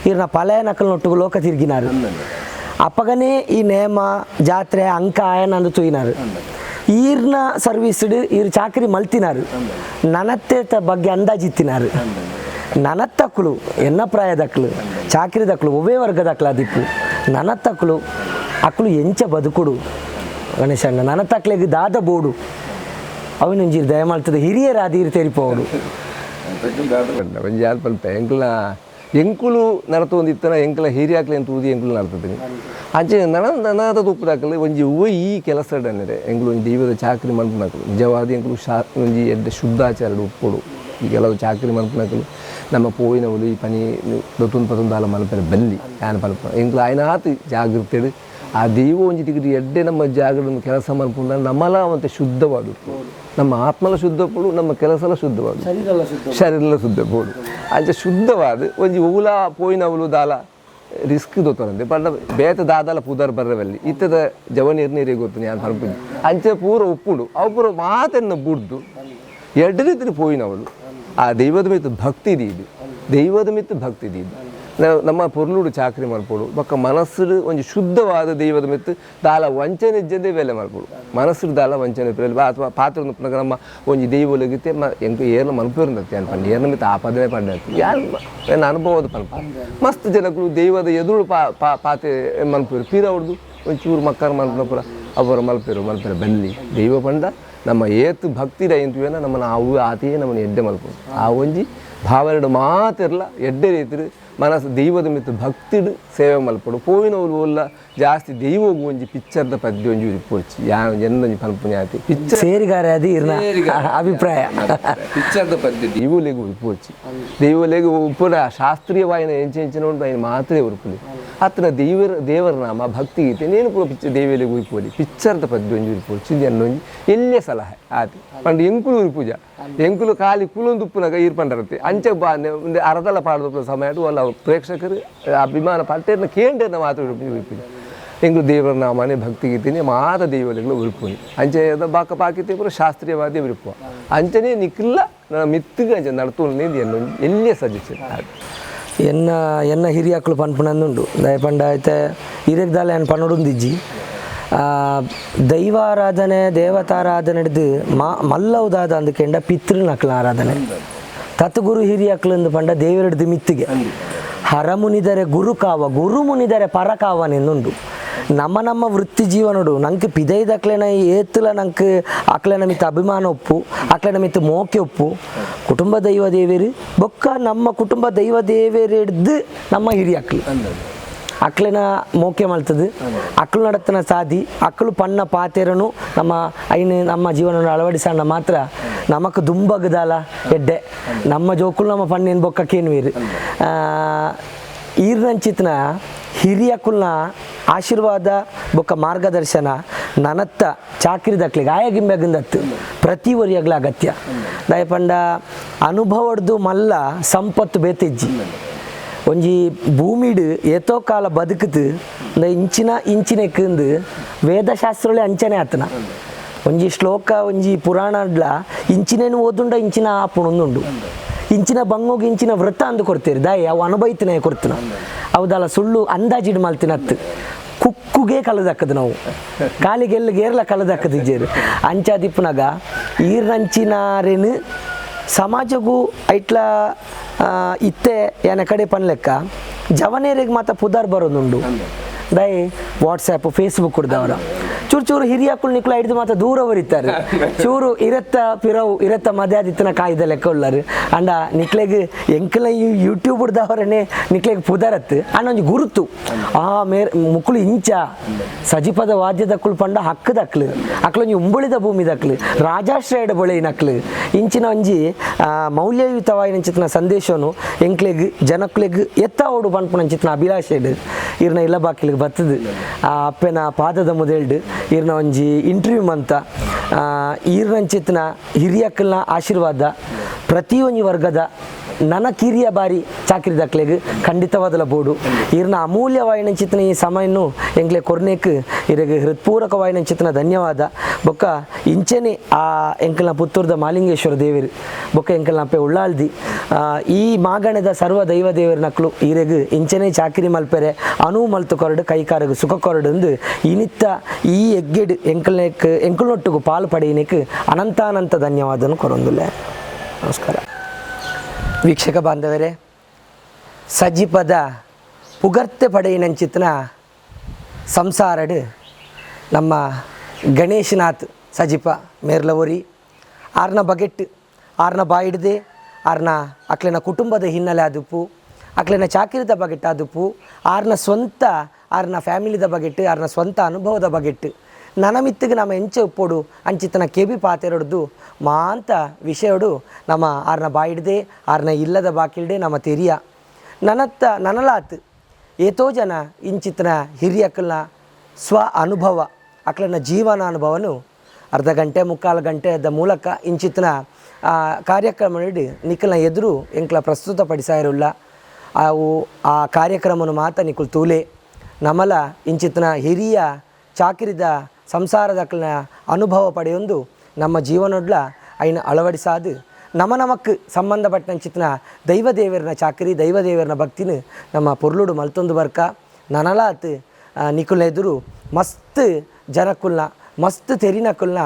ಈರ್ನ ಪಲೆಯ ನಕಲ್ ನೊಟ್ಟುಗು ಲೋಕ ತಿರ್ಗಿನಾರು, ಅಪ್ಪಗನೇ ಈ ನೇಮ ಜಾತ್ರೆ ಅಂಕ ಆಯನಂದು ತೂಯಿನಾರು, ಈರ್ನ ಸರ್ವೀಸ್ಡ್ ಈರ್ ಚಾಕರಿ ಮಲ್ತಿನಾರು, ನನತ್ತೆತ ಬಗ್ಗೆ ಅಂದಾಜಿತ್ತಿನಾರು. ನನತ್ತಕ್ಕಳು ಎನ್ನ ಪ್ರಾಯದಕ್ಕಳು ಚಾಕರಿ ದಕ್ಕಳು ಒವ್ವೇ ವರ್ಗದಕ್ಕಳು ಅದಿಪ್ಪು ನನತ್ತಕ್ಕಳು ಅಕ್ಕಳು ಎಂಚ ಬದುಕುಡು ಗಣೇಶಣ್ಣ ನನತ್ತಕ್ಲೆಗ್ ದಾದ ಬೋಡು ಅವನೊಂಜಿ ದಯಮಾಲ್ತದ ಹಿರಿಯರ ಅದೀರು ತೆರಿಪೋಡು. ಒಂಜಿ ಆಲ್ ಪಲ್ಪ ಎಂಕುಲ ಎಂಕುಲು ನಡತೊಂದಿತ್ತನ ಎಂಕುಲ ಹಿರಿಯಾಕ್ಲೆ ಅಂತ ಊದಿ ಎಂಕುಲು ನಡ್ತದೀನಿ ಅಂಚೆ ನನ ನನಾದ ತುಪ್ಪದಾಕಲು ಒಂಜಿ ಹೂವು ಈ ಕೆಲಸ ಅನ್ನರೆ ಎಂಕುಲು ಒಂಜಿ ದೈವದ ಚಾಕ್ರಿ ಮನ್ಪುನಕಲು ನಿಜವಾದ ಎಂಕುಲು ಶಾ ಒಂಜಿ ಎಡ್ಡೆ ಶುದ್ಧಾಚಾರ ಉಪ್ಪುಡು. ಈ ಕೆಲವು ಚಾಕ್ರಿ ಮನ್ಪುನಕಲು ನಮ್ಮ ಪೋಯಿನವುಲು ಈ ಪನಿ ದೊತ್ತೊಂದು ಪತ್ತೊಂದು ದಾಲ ಮಲ್ಪೆರೆ ಬಲ್ಲಿ ಯಾನ್ ಪಲ್ಪ ಎಂಕುಲು ಆಯ್ನಾತ್ ಜಾಗೃತೆಡು ಆ ದೈವ ಒಂಜಿ ತಿಗಿದು ಎಡ್ಡೆ ನಮ್ಮ ಜಾಗೃತ ಕೆಲಸ ಮನ್ಪುಂಡ ನಮ್ಮಲ ಅಂತೆ ಶುದ್ಧವಾದ ನಮ್ಮ ಆತ್ಮಲ ಶುದ್ಧ ಪಡು, ನಮ್ಮ ಕೆಲಸಲ ಶುದ್ಧವಾದ ಶರೀರಲ ಶುದ್ಧ ಪೋಡು. ಅಂಚೆ ಶುದ್ಧವಾದ ಒಂಜಿ ಒವುಲ ಪೋಯಿನವುಲು ದಾಲ ರಿಸ್ಕ್ ದೊತ್ತರಂತೆ ಪಂಡ ಬೇತ ದಾದಾಲ ಪುದರ್ ಬರ್ರವಲ್ಲಿ ಇತ್ತದ ಜವನೀರ್ ನೀರಿಗೆ ಗೊತ್ತು ಯಾನ್ ಪರ್ಪುಜಿ ಅಂಚೆ ಪೂರ ಉಪ್ಪುಂಡು ಅವು ಪೂರ ಮಾತೆನ್ನ ಬುಡ್ದು ಎಡ್ಡೆ ರೀತಿಲಿ ಪೋಯಿನವಳು ಆ ದೈವದ ಮಿತ್ತು ಭಕ್ತಿ ದೀದು ದೈವದ ಮಿತ್ತು ಭಕ್ತಿ ದೀದು ನಮ್ಮ ಪೊರ್ಲುಡು ಚಾಕ್ರಿ ಮಲ್ಪೊಡು ಬೊಕ್ಕ ಮನಸ್ಸುಡು ಒಂಜಿ ಶುದ್ಧವಾದ ದೈವದ ಮಿತ್ತು ದಾಲ ವಂಚನೆ ಇಜ್ಜಂದೆ ಬೇಲೆ ಮಲ್ಪೊಡು ಮನಸ್ಸುಡು ದಾಲ ವಂಚನೆ ಅಥವಾ ಪಾತ್ರ ಉಪ್ಪುನಗ ನಮ್ಮ ಒಂಜಿ ದೈವೊಲಗಿತ್ತೆ ಎಂಕ್ ಏರ್ಲ ಮಲ್ಪೆರುಂದತ್ತೆ ಯಾನ್ ಪಂಡ ಏರ್ನ ಮಿತ್ತು ಆಪದನೆ ಪಂಡ ಯಾನ್ ಎನ್ನ ಅನುಭವದ ಪನ್ಪ ಮಸ್ತ್ ಜನಕುಲು ದೈವದ ಎದುರು ಪಾತೆ ಮಲ್ಪೆರು ಪೀರ ಹೊಡ್ದು ಒಂಚೂರು ಮಕ್ಕಳ ಮಲ್ಪುನ ಪೂರ ಅವರ ಮಲ್ಪೆರು ಮಲ್ಪೆರು ಬಲ್ಲಿ ದೈವ ಪಂಡ ನಮ್ಮ ಏತ್ ಭಕ್ತಿ ಇಂತುವೇನ ನಮ್ಮನ್ನ ಅವು ಆತೆಯೇ ನಮ್ಮನ್ನು ಎಡ್ಡೆ ಮಲ್ಪು ಆ ಒಂಜಿ ಭಾವನೆಡು ಮಾತಿರ್ಲ ಎಡ್ಡೆ ರೀತಿರು ಮನಸ್ಸು ದೈವದ ಮಿತ್ತು ಭಕ್ತಿಡು ಸೇವೆ ಮಲ್ಪಡು ಪೋವಿನವ್ರು ಓಲ್ಲ ಜಾಸ್ತಿ ದೈವಗು ಒಂಜಿ ಪಿಕ್ಚರ್ದ ಪದ್ಯ ಒಂಜಿ ಉರಿಪೋಚಿ ಯಾ ಎಂದೊಂಜಿ ಪನ್ಪುನಿ ಆತಿ ಪಿಕ್ಚರ್ ಸೇರಿಗಾರೆ ಅದು ಇರ್ನ ಅಭಿಪ್ರಾಯ ಪಿಕ್ಚರ್ದ ಪದ್ಯ ದೈವಲೆಗ್ ಉರಿಪೋಚಿ ದೈವಲೆಗ್ ಉಪ್ಪುನ ಶಾಸ್ತ್ರೀಯವಾಯಿನ ಎಂಚ ಎಂಚಿನ ಉಂಟು ಐನ್ ಮಾತ್ರ ಉರುಪುಲಿ ಅತ್ತನ ದೇವರ ನಾಮ ಭಕ್ತಿ ಗೀತೆ ನೇನು ಪೂರ ಪಿಕ್ಚರ್ ದೈವಲೆಗ್ ಉರಿಪೋಲಿ ಪಿಕ್ಚರ್ದ ಪದ್ಯ ಒಂಜಿ ಉರಿಪೋಚಿ ಎನ್ನೊಂಜಿ ಎಲ್ಲೇ ಸಲಹೆ ಆತಿ ಪಂಡ ಎಂಕುಲು ಉರಿಪೂಜ ಎಂಕುಲು ಖಾಲಿ ಕುಲೊಂದು ಉಪ್ಪುನಗ ಈರ್ ಪಂಡರತ್ತೆ ಅಂಚ ಬಾ ಅರದಲ ಪಾಡದ ಸಮಯ ಅಲ್ಲ ಪ್ರೇಕ್ಷಕರು ಅಭಿಮಾನ ಪಟ್ಟೆರ್ನ ಕೇಂದ್ರ ಮಾತ್ರ ಉರಿಪುಜ ಎಂಕುಲು ದೇವರ ನಾಮನೆ ಭಕ್ತಿ ಗೀತೆನೆ ಮಾತ ದೈವಲೆಗ್ಲ ಉರಿಪುನಿ ಅಂಚೆ ಬಾಕ ಪಾಕಿತೆ ಪೂರ ಶಾಸ್ತ್ರೀಯವಾದಿ ಉರಿಪುವ ಅಂಚನೆ ನಿಕ್ಲ ನನ್ನ ಮಿತ್ತಿಗೆ ಅಂಚೆ ನಡ್ತೊಂದು ಎಲ್ಲೇ ಸಜೆಷನ್ ಎನ್ನ ಎನ್ನ ಹಿರಿಯಾಕ್ಲು ಪನ್ಪುನಂದುಂಡು ದಯ ಪಂಡ ಐತೆ ಹಿರಿಯಕ್ ದಾಲ ಏನು ಪನ್ನೊಡುಂದಿಜ್ಜಿ ದೈವಾರಾಧನೆ ದೇವತಾರಾಧನೆ ಹಿಡ್ದು ಮಲ್ಲವುದಾದ ಅಂದಕೆಂಡ ಪಿತೃನಕ್ಲ ಆರಾಧನೆ ತತ್ಗುರು ಹಿರಿಯಕ್ಲು ಪಂಡ ದೇವರಿಡ್ದು ಮಿತ್ತಿಗೆ ಹರಮುನಿದರೆ ಗುರು ಕಾವ ಗುರು ಮುನಿದರೆ ಪರಕಾವನೆಂದುಂಡು ನಮ್ಮ ನಮ್ಮ ವೃತ್ತಿ ಜೀವನಡು ನಂಗೆ ಪಿದೈದಕ್ಲೆನ ಏತುಲ ನಂಗೆ ಅಕ್ಲೆನ ಮಿತ್ತ ಅಭಿಮಾನ ಒಪ್ಪು ಅಕ್ಲೆನ ಮಿತ್ತ ಮೋಕೆ ಒಪ್ಪು ಕುಟುಂಬ ದೈವ ದೇವೇರು ಬೊಕ್ಕ ನಮ್ಮ ಕುಟುಂಬ ದೈವ ದೇವೇರು ಹಿಡ್ದು ನಮ್ಮ ಹಿರಿಯಕ್ಲು ಅಕ್ಲೆನ ಮೋಕೆ ಮಲ್ತದು ಅಕ್ಲು ನಡತನ ಸಾದಿ ಅಕ್ಲು ಪಣ್ಣ ಪಾತೆರನು ನಮ್ಮ ಐನು ನಮ್ಮ ಜೀವನ ಅಳವಡಿಸಣ್ಣ ಮಾತ್ರ ನಮಕ್ ದುಂಬಗದಾಲ ಎಡ್ಡೆ ನಮ್ಮ ಜೋಕುಲು ನಮ್ಮ ಪಣ್ಣೇನು ಬೊಕ್ಕ ಕೇನ್ವೀರು ಈರ್ನಂಚಿತ್ನ ಹಿರಿಯಕುಲ್ನ ಆಶೀರ್ವಾದ ಬೊಕ್ಕ ಮಾರ್ಗದರ್ಶನ ನನತ್ತ ಚಾಕ್ರಿದಕ್ಲಿಗೆ ಆಯಗಿಂಬೆಗಂದತ್ತು ಪ್ರತಿ ಒರಿಯಗ್ಲ ಅಗತ್ಯ ದಯಪಂಡ ಅನುಭವಡ್ದು ಮಲ್ಲ ಸಂಪತ್ತು ಬೇತೆಜ್ಜಿ ಒಂಜಿ ಭೂಮಿಡು ಏತೋ ಕಾಲ ಬದುಕುದು ಇಂಚಿನ ಇಂಚಿನೆಕ್ಕಿಂದು ವೇದಶಾಸ್ತ್ರಗಳೇ ಅಂಚನೆ ಆತನ ಒಂಜಿ ಶ್ಲೋಕ ಒಂಜಿ ಪುರಾಣಡ್ಲ ಇಂಚಿನೇನು ಓದುಂಡ ಇಂಚಿನ ಆಪುಣೊಂದುಂಡು ಇಂಚಿನ ಬಂಗೋಗಿ ಇಂಚಿನ ವೃತ್ತ ಅಂದು ಕೊಡ್ತೀರಿ ದಾಯಿ ಅವು ಅನುಭವಿತನೇ ಕೊಡ್ತನ ಹೌದಲ್ಲ ಸುಳ್ಳು ಅಂದಾಜಿಡ್ ಮಲ್ತಿನತ್ತು ಕುಕ್ಕುಗೆ ಕಲದಕ್ಕದು ನಾವು ಕಾಲಿಗೆಲ್ಲ ಗೇರ್ಲ ಕಲದಕ್ಕದು ಇಜ್ಜೇರು ಅಂಚಾದಿಪ್ಪುನಗ ಈರ್ನಂಚಿನಾರೇನು ಸಮಾಜಗೂ ಐಟ್ಲ ಇತ್ತೆ ಏನ ಕಡೆ ಪನ್ಲೆಕ್ಕ ಜವನೇರಿಗೆ ಮಾತ ಪುದಾರ್ ಬರೋದುಂಡು ದೈ ವಾಟ್ಸ್ಯಾಪ್ ಫೇಸ್ಬುಕ್ ಕುಡ್ದವರ ಚೂರು ಚೂರು ಹಿರಿಯಕ್ಕಳು ನಿಕ್ಲ ಹಿಡಿದು ಮಾತ ದೂರ ಬರೀತಾರೆ ಚೂರು ಇರತ್ತ ಪಿರವು ಇರತ್ತ ಮದ್ಯಾದಿತ್ತನ ಕಾಯ್ದ ಲೆಕ್ಕ ಉಳ್ಳಾರು ಅಂಡ ನಿಕ್ಲೆಗ್ ಎಂಕಲ ಯೂಟ್ಯೂಬ್ ಹುಡ್ದವರನೆ ನಿಕ್ಲೆಗ್ ಪುದರತ್ತು ಅಂಡ ಒಂಜಿ ಗುರುತು ಆ ಮೇರ್ ಮುಕ್ಕುಳು ಇಂಚ ಸಜಿಪದ ವಾದ್ಯದಕ್ಕಳು ಪಂಡ ಹಕ್ಕದಕ್ಲು ಅಕ್ಲೊಂಜಿ ಉಂಬಳಿದ ಭೂಮಿದಕ್ಲು ರಾಜಾಶ್ರಯದ ಬೊಳೆಯಿನಕ್ಲು ಇಂಚಿನ ಒಂಜಿ ಮೌಲ್ಯಯುತವಾಯಿನಂಚಿತ್ತಿನ ಸಂದೇಶನು ಎಂಕ್ಲೆಗ್ ಜನಕ್ಲೆಗ್ ಎತ್ತ ಓಡು ಪನ್ಪುನಂಚಿತ್ತಿನ ಅಭಿಲಾಷೆ ಇರ್ನ ಇಲ್ಲ ಬಾಕಿಲಿಗೆ ಬತ್ತದು ಆ ಅಪ್ಪೆನ ಪಾದದ ಮುದೇಲ್ಡು ಇರ್ನ ಒಂಜಿ ಇಂಟರ್ವ್ಯೂ ಮಂತ ಈರ್ನಂಚಿತ್ತಿನ ಹಿರಿಯಕ್ಕಲ್ನ ಆಶೀರ್ವಾದ ಪ್ರತಿಯೊಂಜಿ ವರ್ಗದ ನನ್ನ ಕಿರಿಯ ಬಾರಿ ಚಾಕ್ರಿದಕ್ಲೆಗ್ ಖಂಡಿತವಾದಲ ಬೋಡು ಇರ್ನ ಅಮೂಲ್ಯವಾಯಿನಂಚಿತ್ತಿನ ಈ ಸಮಯನು ಎಂಕ್ಲೆ ಕೊರ್ನೇಕ್ ಇರಗ್ ಹೃತ್ಪೂರ್ವಕವಾಯಿನಂಚಿತ್ತಿನ ಧನ್ಯವಾದ ಬೊಕ್ಕ ಇಂಚೆನೆ ಆ ಎಂಕಲ್ನ ಪುತ್ತೂರ್ದ ಮಾಲಿಂಗೇಶ್ವರ ದೇವರು ಬೊಕ್ಕ ಎಂಕಲ್ನ ಅಪ್ಪೆ ಉಳ್ಳಾಲ್ದಿ ಈ ಮಾಗಣದ ಸರ್ವ ದೈವ ದೇವರ ನಕ್ಲು ಈರೆಗ್ ಇಂಚೆನೆ ಚಾಕಿರಿ ಮಲ್ಪೆರೆ ಅನು ಮಲ್ತು ಕೊರಡು ಕೈಕಾರಗು ಸುಖ ಕೊರಡು ಎಂದು ಇನಿತ್ತ ಈ ಎಗ್ಗೆಡ್ ಎಂಕಲ್ನೇಕ್ ಎಂಕಲ್ನೊಟ್ಟುಗು ಪಾಲು ಪಡೆಯನೇಕ್ ಅನಂತಾನಂತ ಧನ್ಯವಾದನು ಕೊರೊಂದುಲ್ಲೆ. ನಮಸ್ಕಾರ ವೀಕ್ಷಕ ಬಾಂಧವರೇ, ಸಜಿಪದ ಪುಗರ್ತೆ ಪಡೆಯಿನಂಚಿತ್ತಿನ ಸಂಸಾರಡು ನಮ್ಮ ಗಣೇಶನಾಥ್ ಸಜಿಪ ಮೇರ್ಲವರಿ ಆರ್ನ ಬಗೆಟ್ ಆರ್ನ ಬಾಯಿಡ್ದೆ ಆರ್ನ ಅಕ್ಲೆನ ಕುಟುಂಬದ ಹಿನ್ನೆಲೆ ಆದುಪ್ಪು ಅಕ್ಲೆನ ಚಾಕಿರಿದ ಬಗೆಟ್ ಆದುಪ್ಪು ಆರ್ನ ಸ್ವಂತ ಆರ್ನ ಫ್ಯಾಮಿಲಿದ ಬಗೆಟ್ ಆರ್ನ ಸ್ವಂತ ಅನುಭವದ ಬಗೆಟ್ ನನಮಿತ್ತಿಗೆ ನಮ್ಮ ಎಂಚ ಉಪ್ಪೋಡು ಅಂಚಿತನ ಕೆಬಿ ಪಾತೆರೊಡ್ದು ಮಾಂತ ವಿಷಯಡು ನಮ್ಮ ಆರ್ನ ಬಾಯಿಡ್ದೆ ಆರ್ನ ಇಲ್ಲದ ಬಾಕಿಲ್ಡೆ ನಮ್ಮ ತೆರಿಯ ನನತ್ತ ನನಲಾತ್ ಏತೋ ಜನ ಇಂಚಿತನ ಹಿರಿಯಕ್ಕಲ್ನ ಸ್ವ ಅನುಭವ ಅಕ್ಲನ ಜೀವನ ಅನುಭವನು ಅರ್ಧ ಗಂಟೆ ಮುಕ್ಕಾಲು ಗಂಟೆದ ಮೂಲಕ ಇಂಚಿತನ ಕಾರ್ಯಕ್ರಮ ನೀಡಿ ನಿಖಲ್ನ ಎದುರು ಎಂಕ್ಲ ಪ್ರಸ್ತುತಪಡಿಸಾಯಿರುಲ್ಲ ಅವು ಆ ಕಾರ್ಯಕ್ರಮನು ಮಾತ ನಿಖಲ್ ತೂಲೆ ನಮಲ ಇಂಚಿತನ ಹಿರಿಯ ಚಾಕಿರಿದ ಸಂಸಾರದಕ್ಲನ ಅನುಭವ ಪಡೆಯೊಂದು ನಮ್ಮ ಜೀವನೊಡ್ಲ ಐನ ಅಳವಡಿಸಾದು ನಮ ನಮಕ್ ಸಂಬಂಧಪಟ್ಟಂಚಿತ್ನ ದೈವ ದೇವರನ ಚಾಕರಿ ದೈವ ದೇವರನ ಭಕ್ತಿನ ನಮ್ಮ ಪೊರ್ಲುಡು ಮಲ್ತೊಂದು ಬರ್ಕ ನನಲಾತ್ ನಿಕುಲ್ನ ಎದುರು ಮಸ್ತ್ ಜನಕ್ಕುಲ್ನ ಮಸ್ತ್ ತೆರಿನಕುಲ್ನ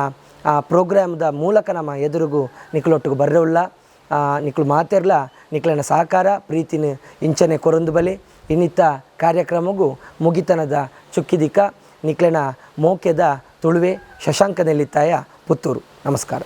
ಆ ಪ್ರೋಗ್ರಾಮ್ದ ಮೂಲಕ ನಮ್ಮ ಎದುರಿಗೂ ನಿಕುಲೊಟ್ಟಿಗೆ ಬರ್ರವುಳ್ಳ ನಿಕುಲು ಮಾತೆರ್ಲ ನಿಕ್ಲನ ಸಹಕಾರ ಪ್ರೀತಿನ ಇಂಚನೆ ಕೊರೊಂದು ಬಲೆ ಇನ್ನಿತ್ತ ಕಾರ್ಯಕ್ರಮಗೂ ಮುಗಿತನದ ಚುಕ್ಕಿದಿಕ್ಕ ನಿಕ್ಲೆನ ಮೋಕೆದ ತುಳುವೆ ಶಶಾಂಕ ನೆಲ್ಲಿತ್ತಾಯ ಪುತ್ತೂರು. ನಮಸ್ಕಾರ.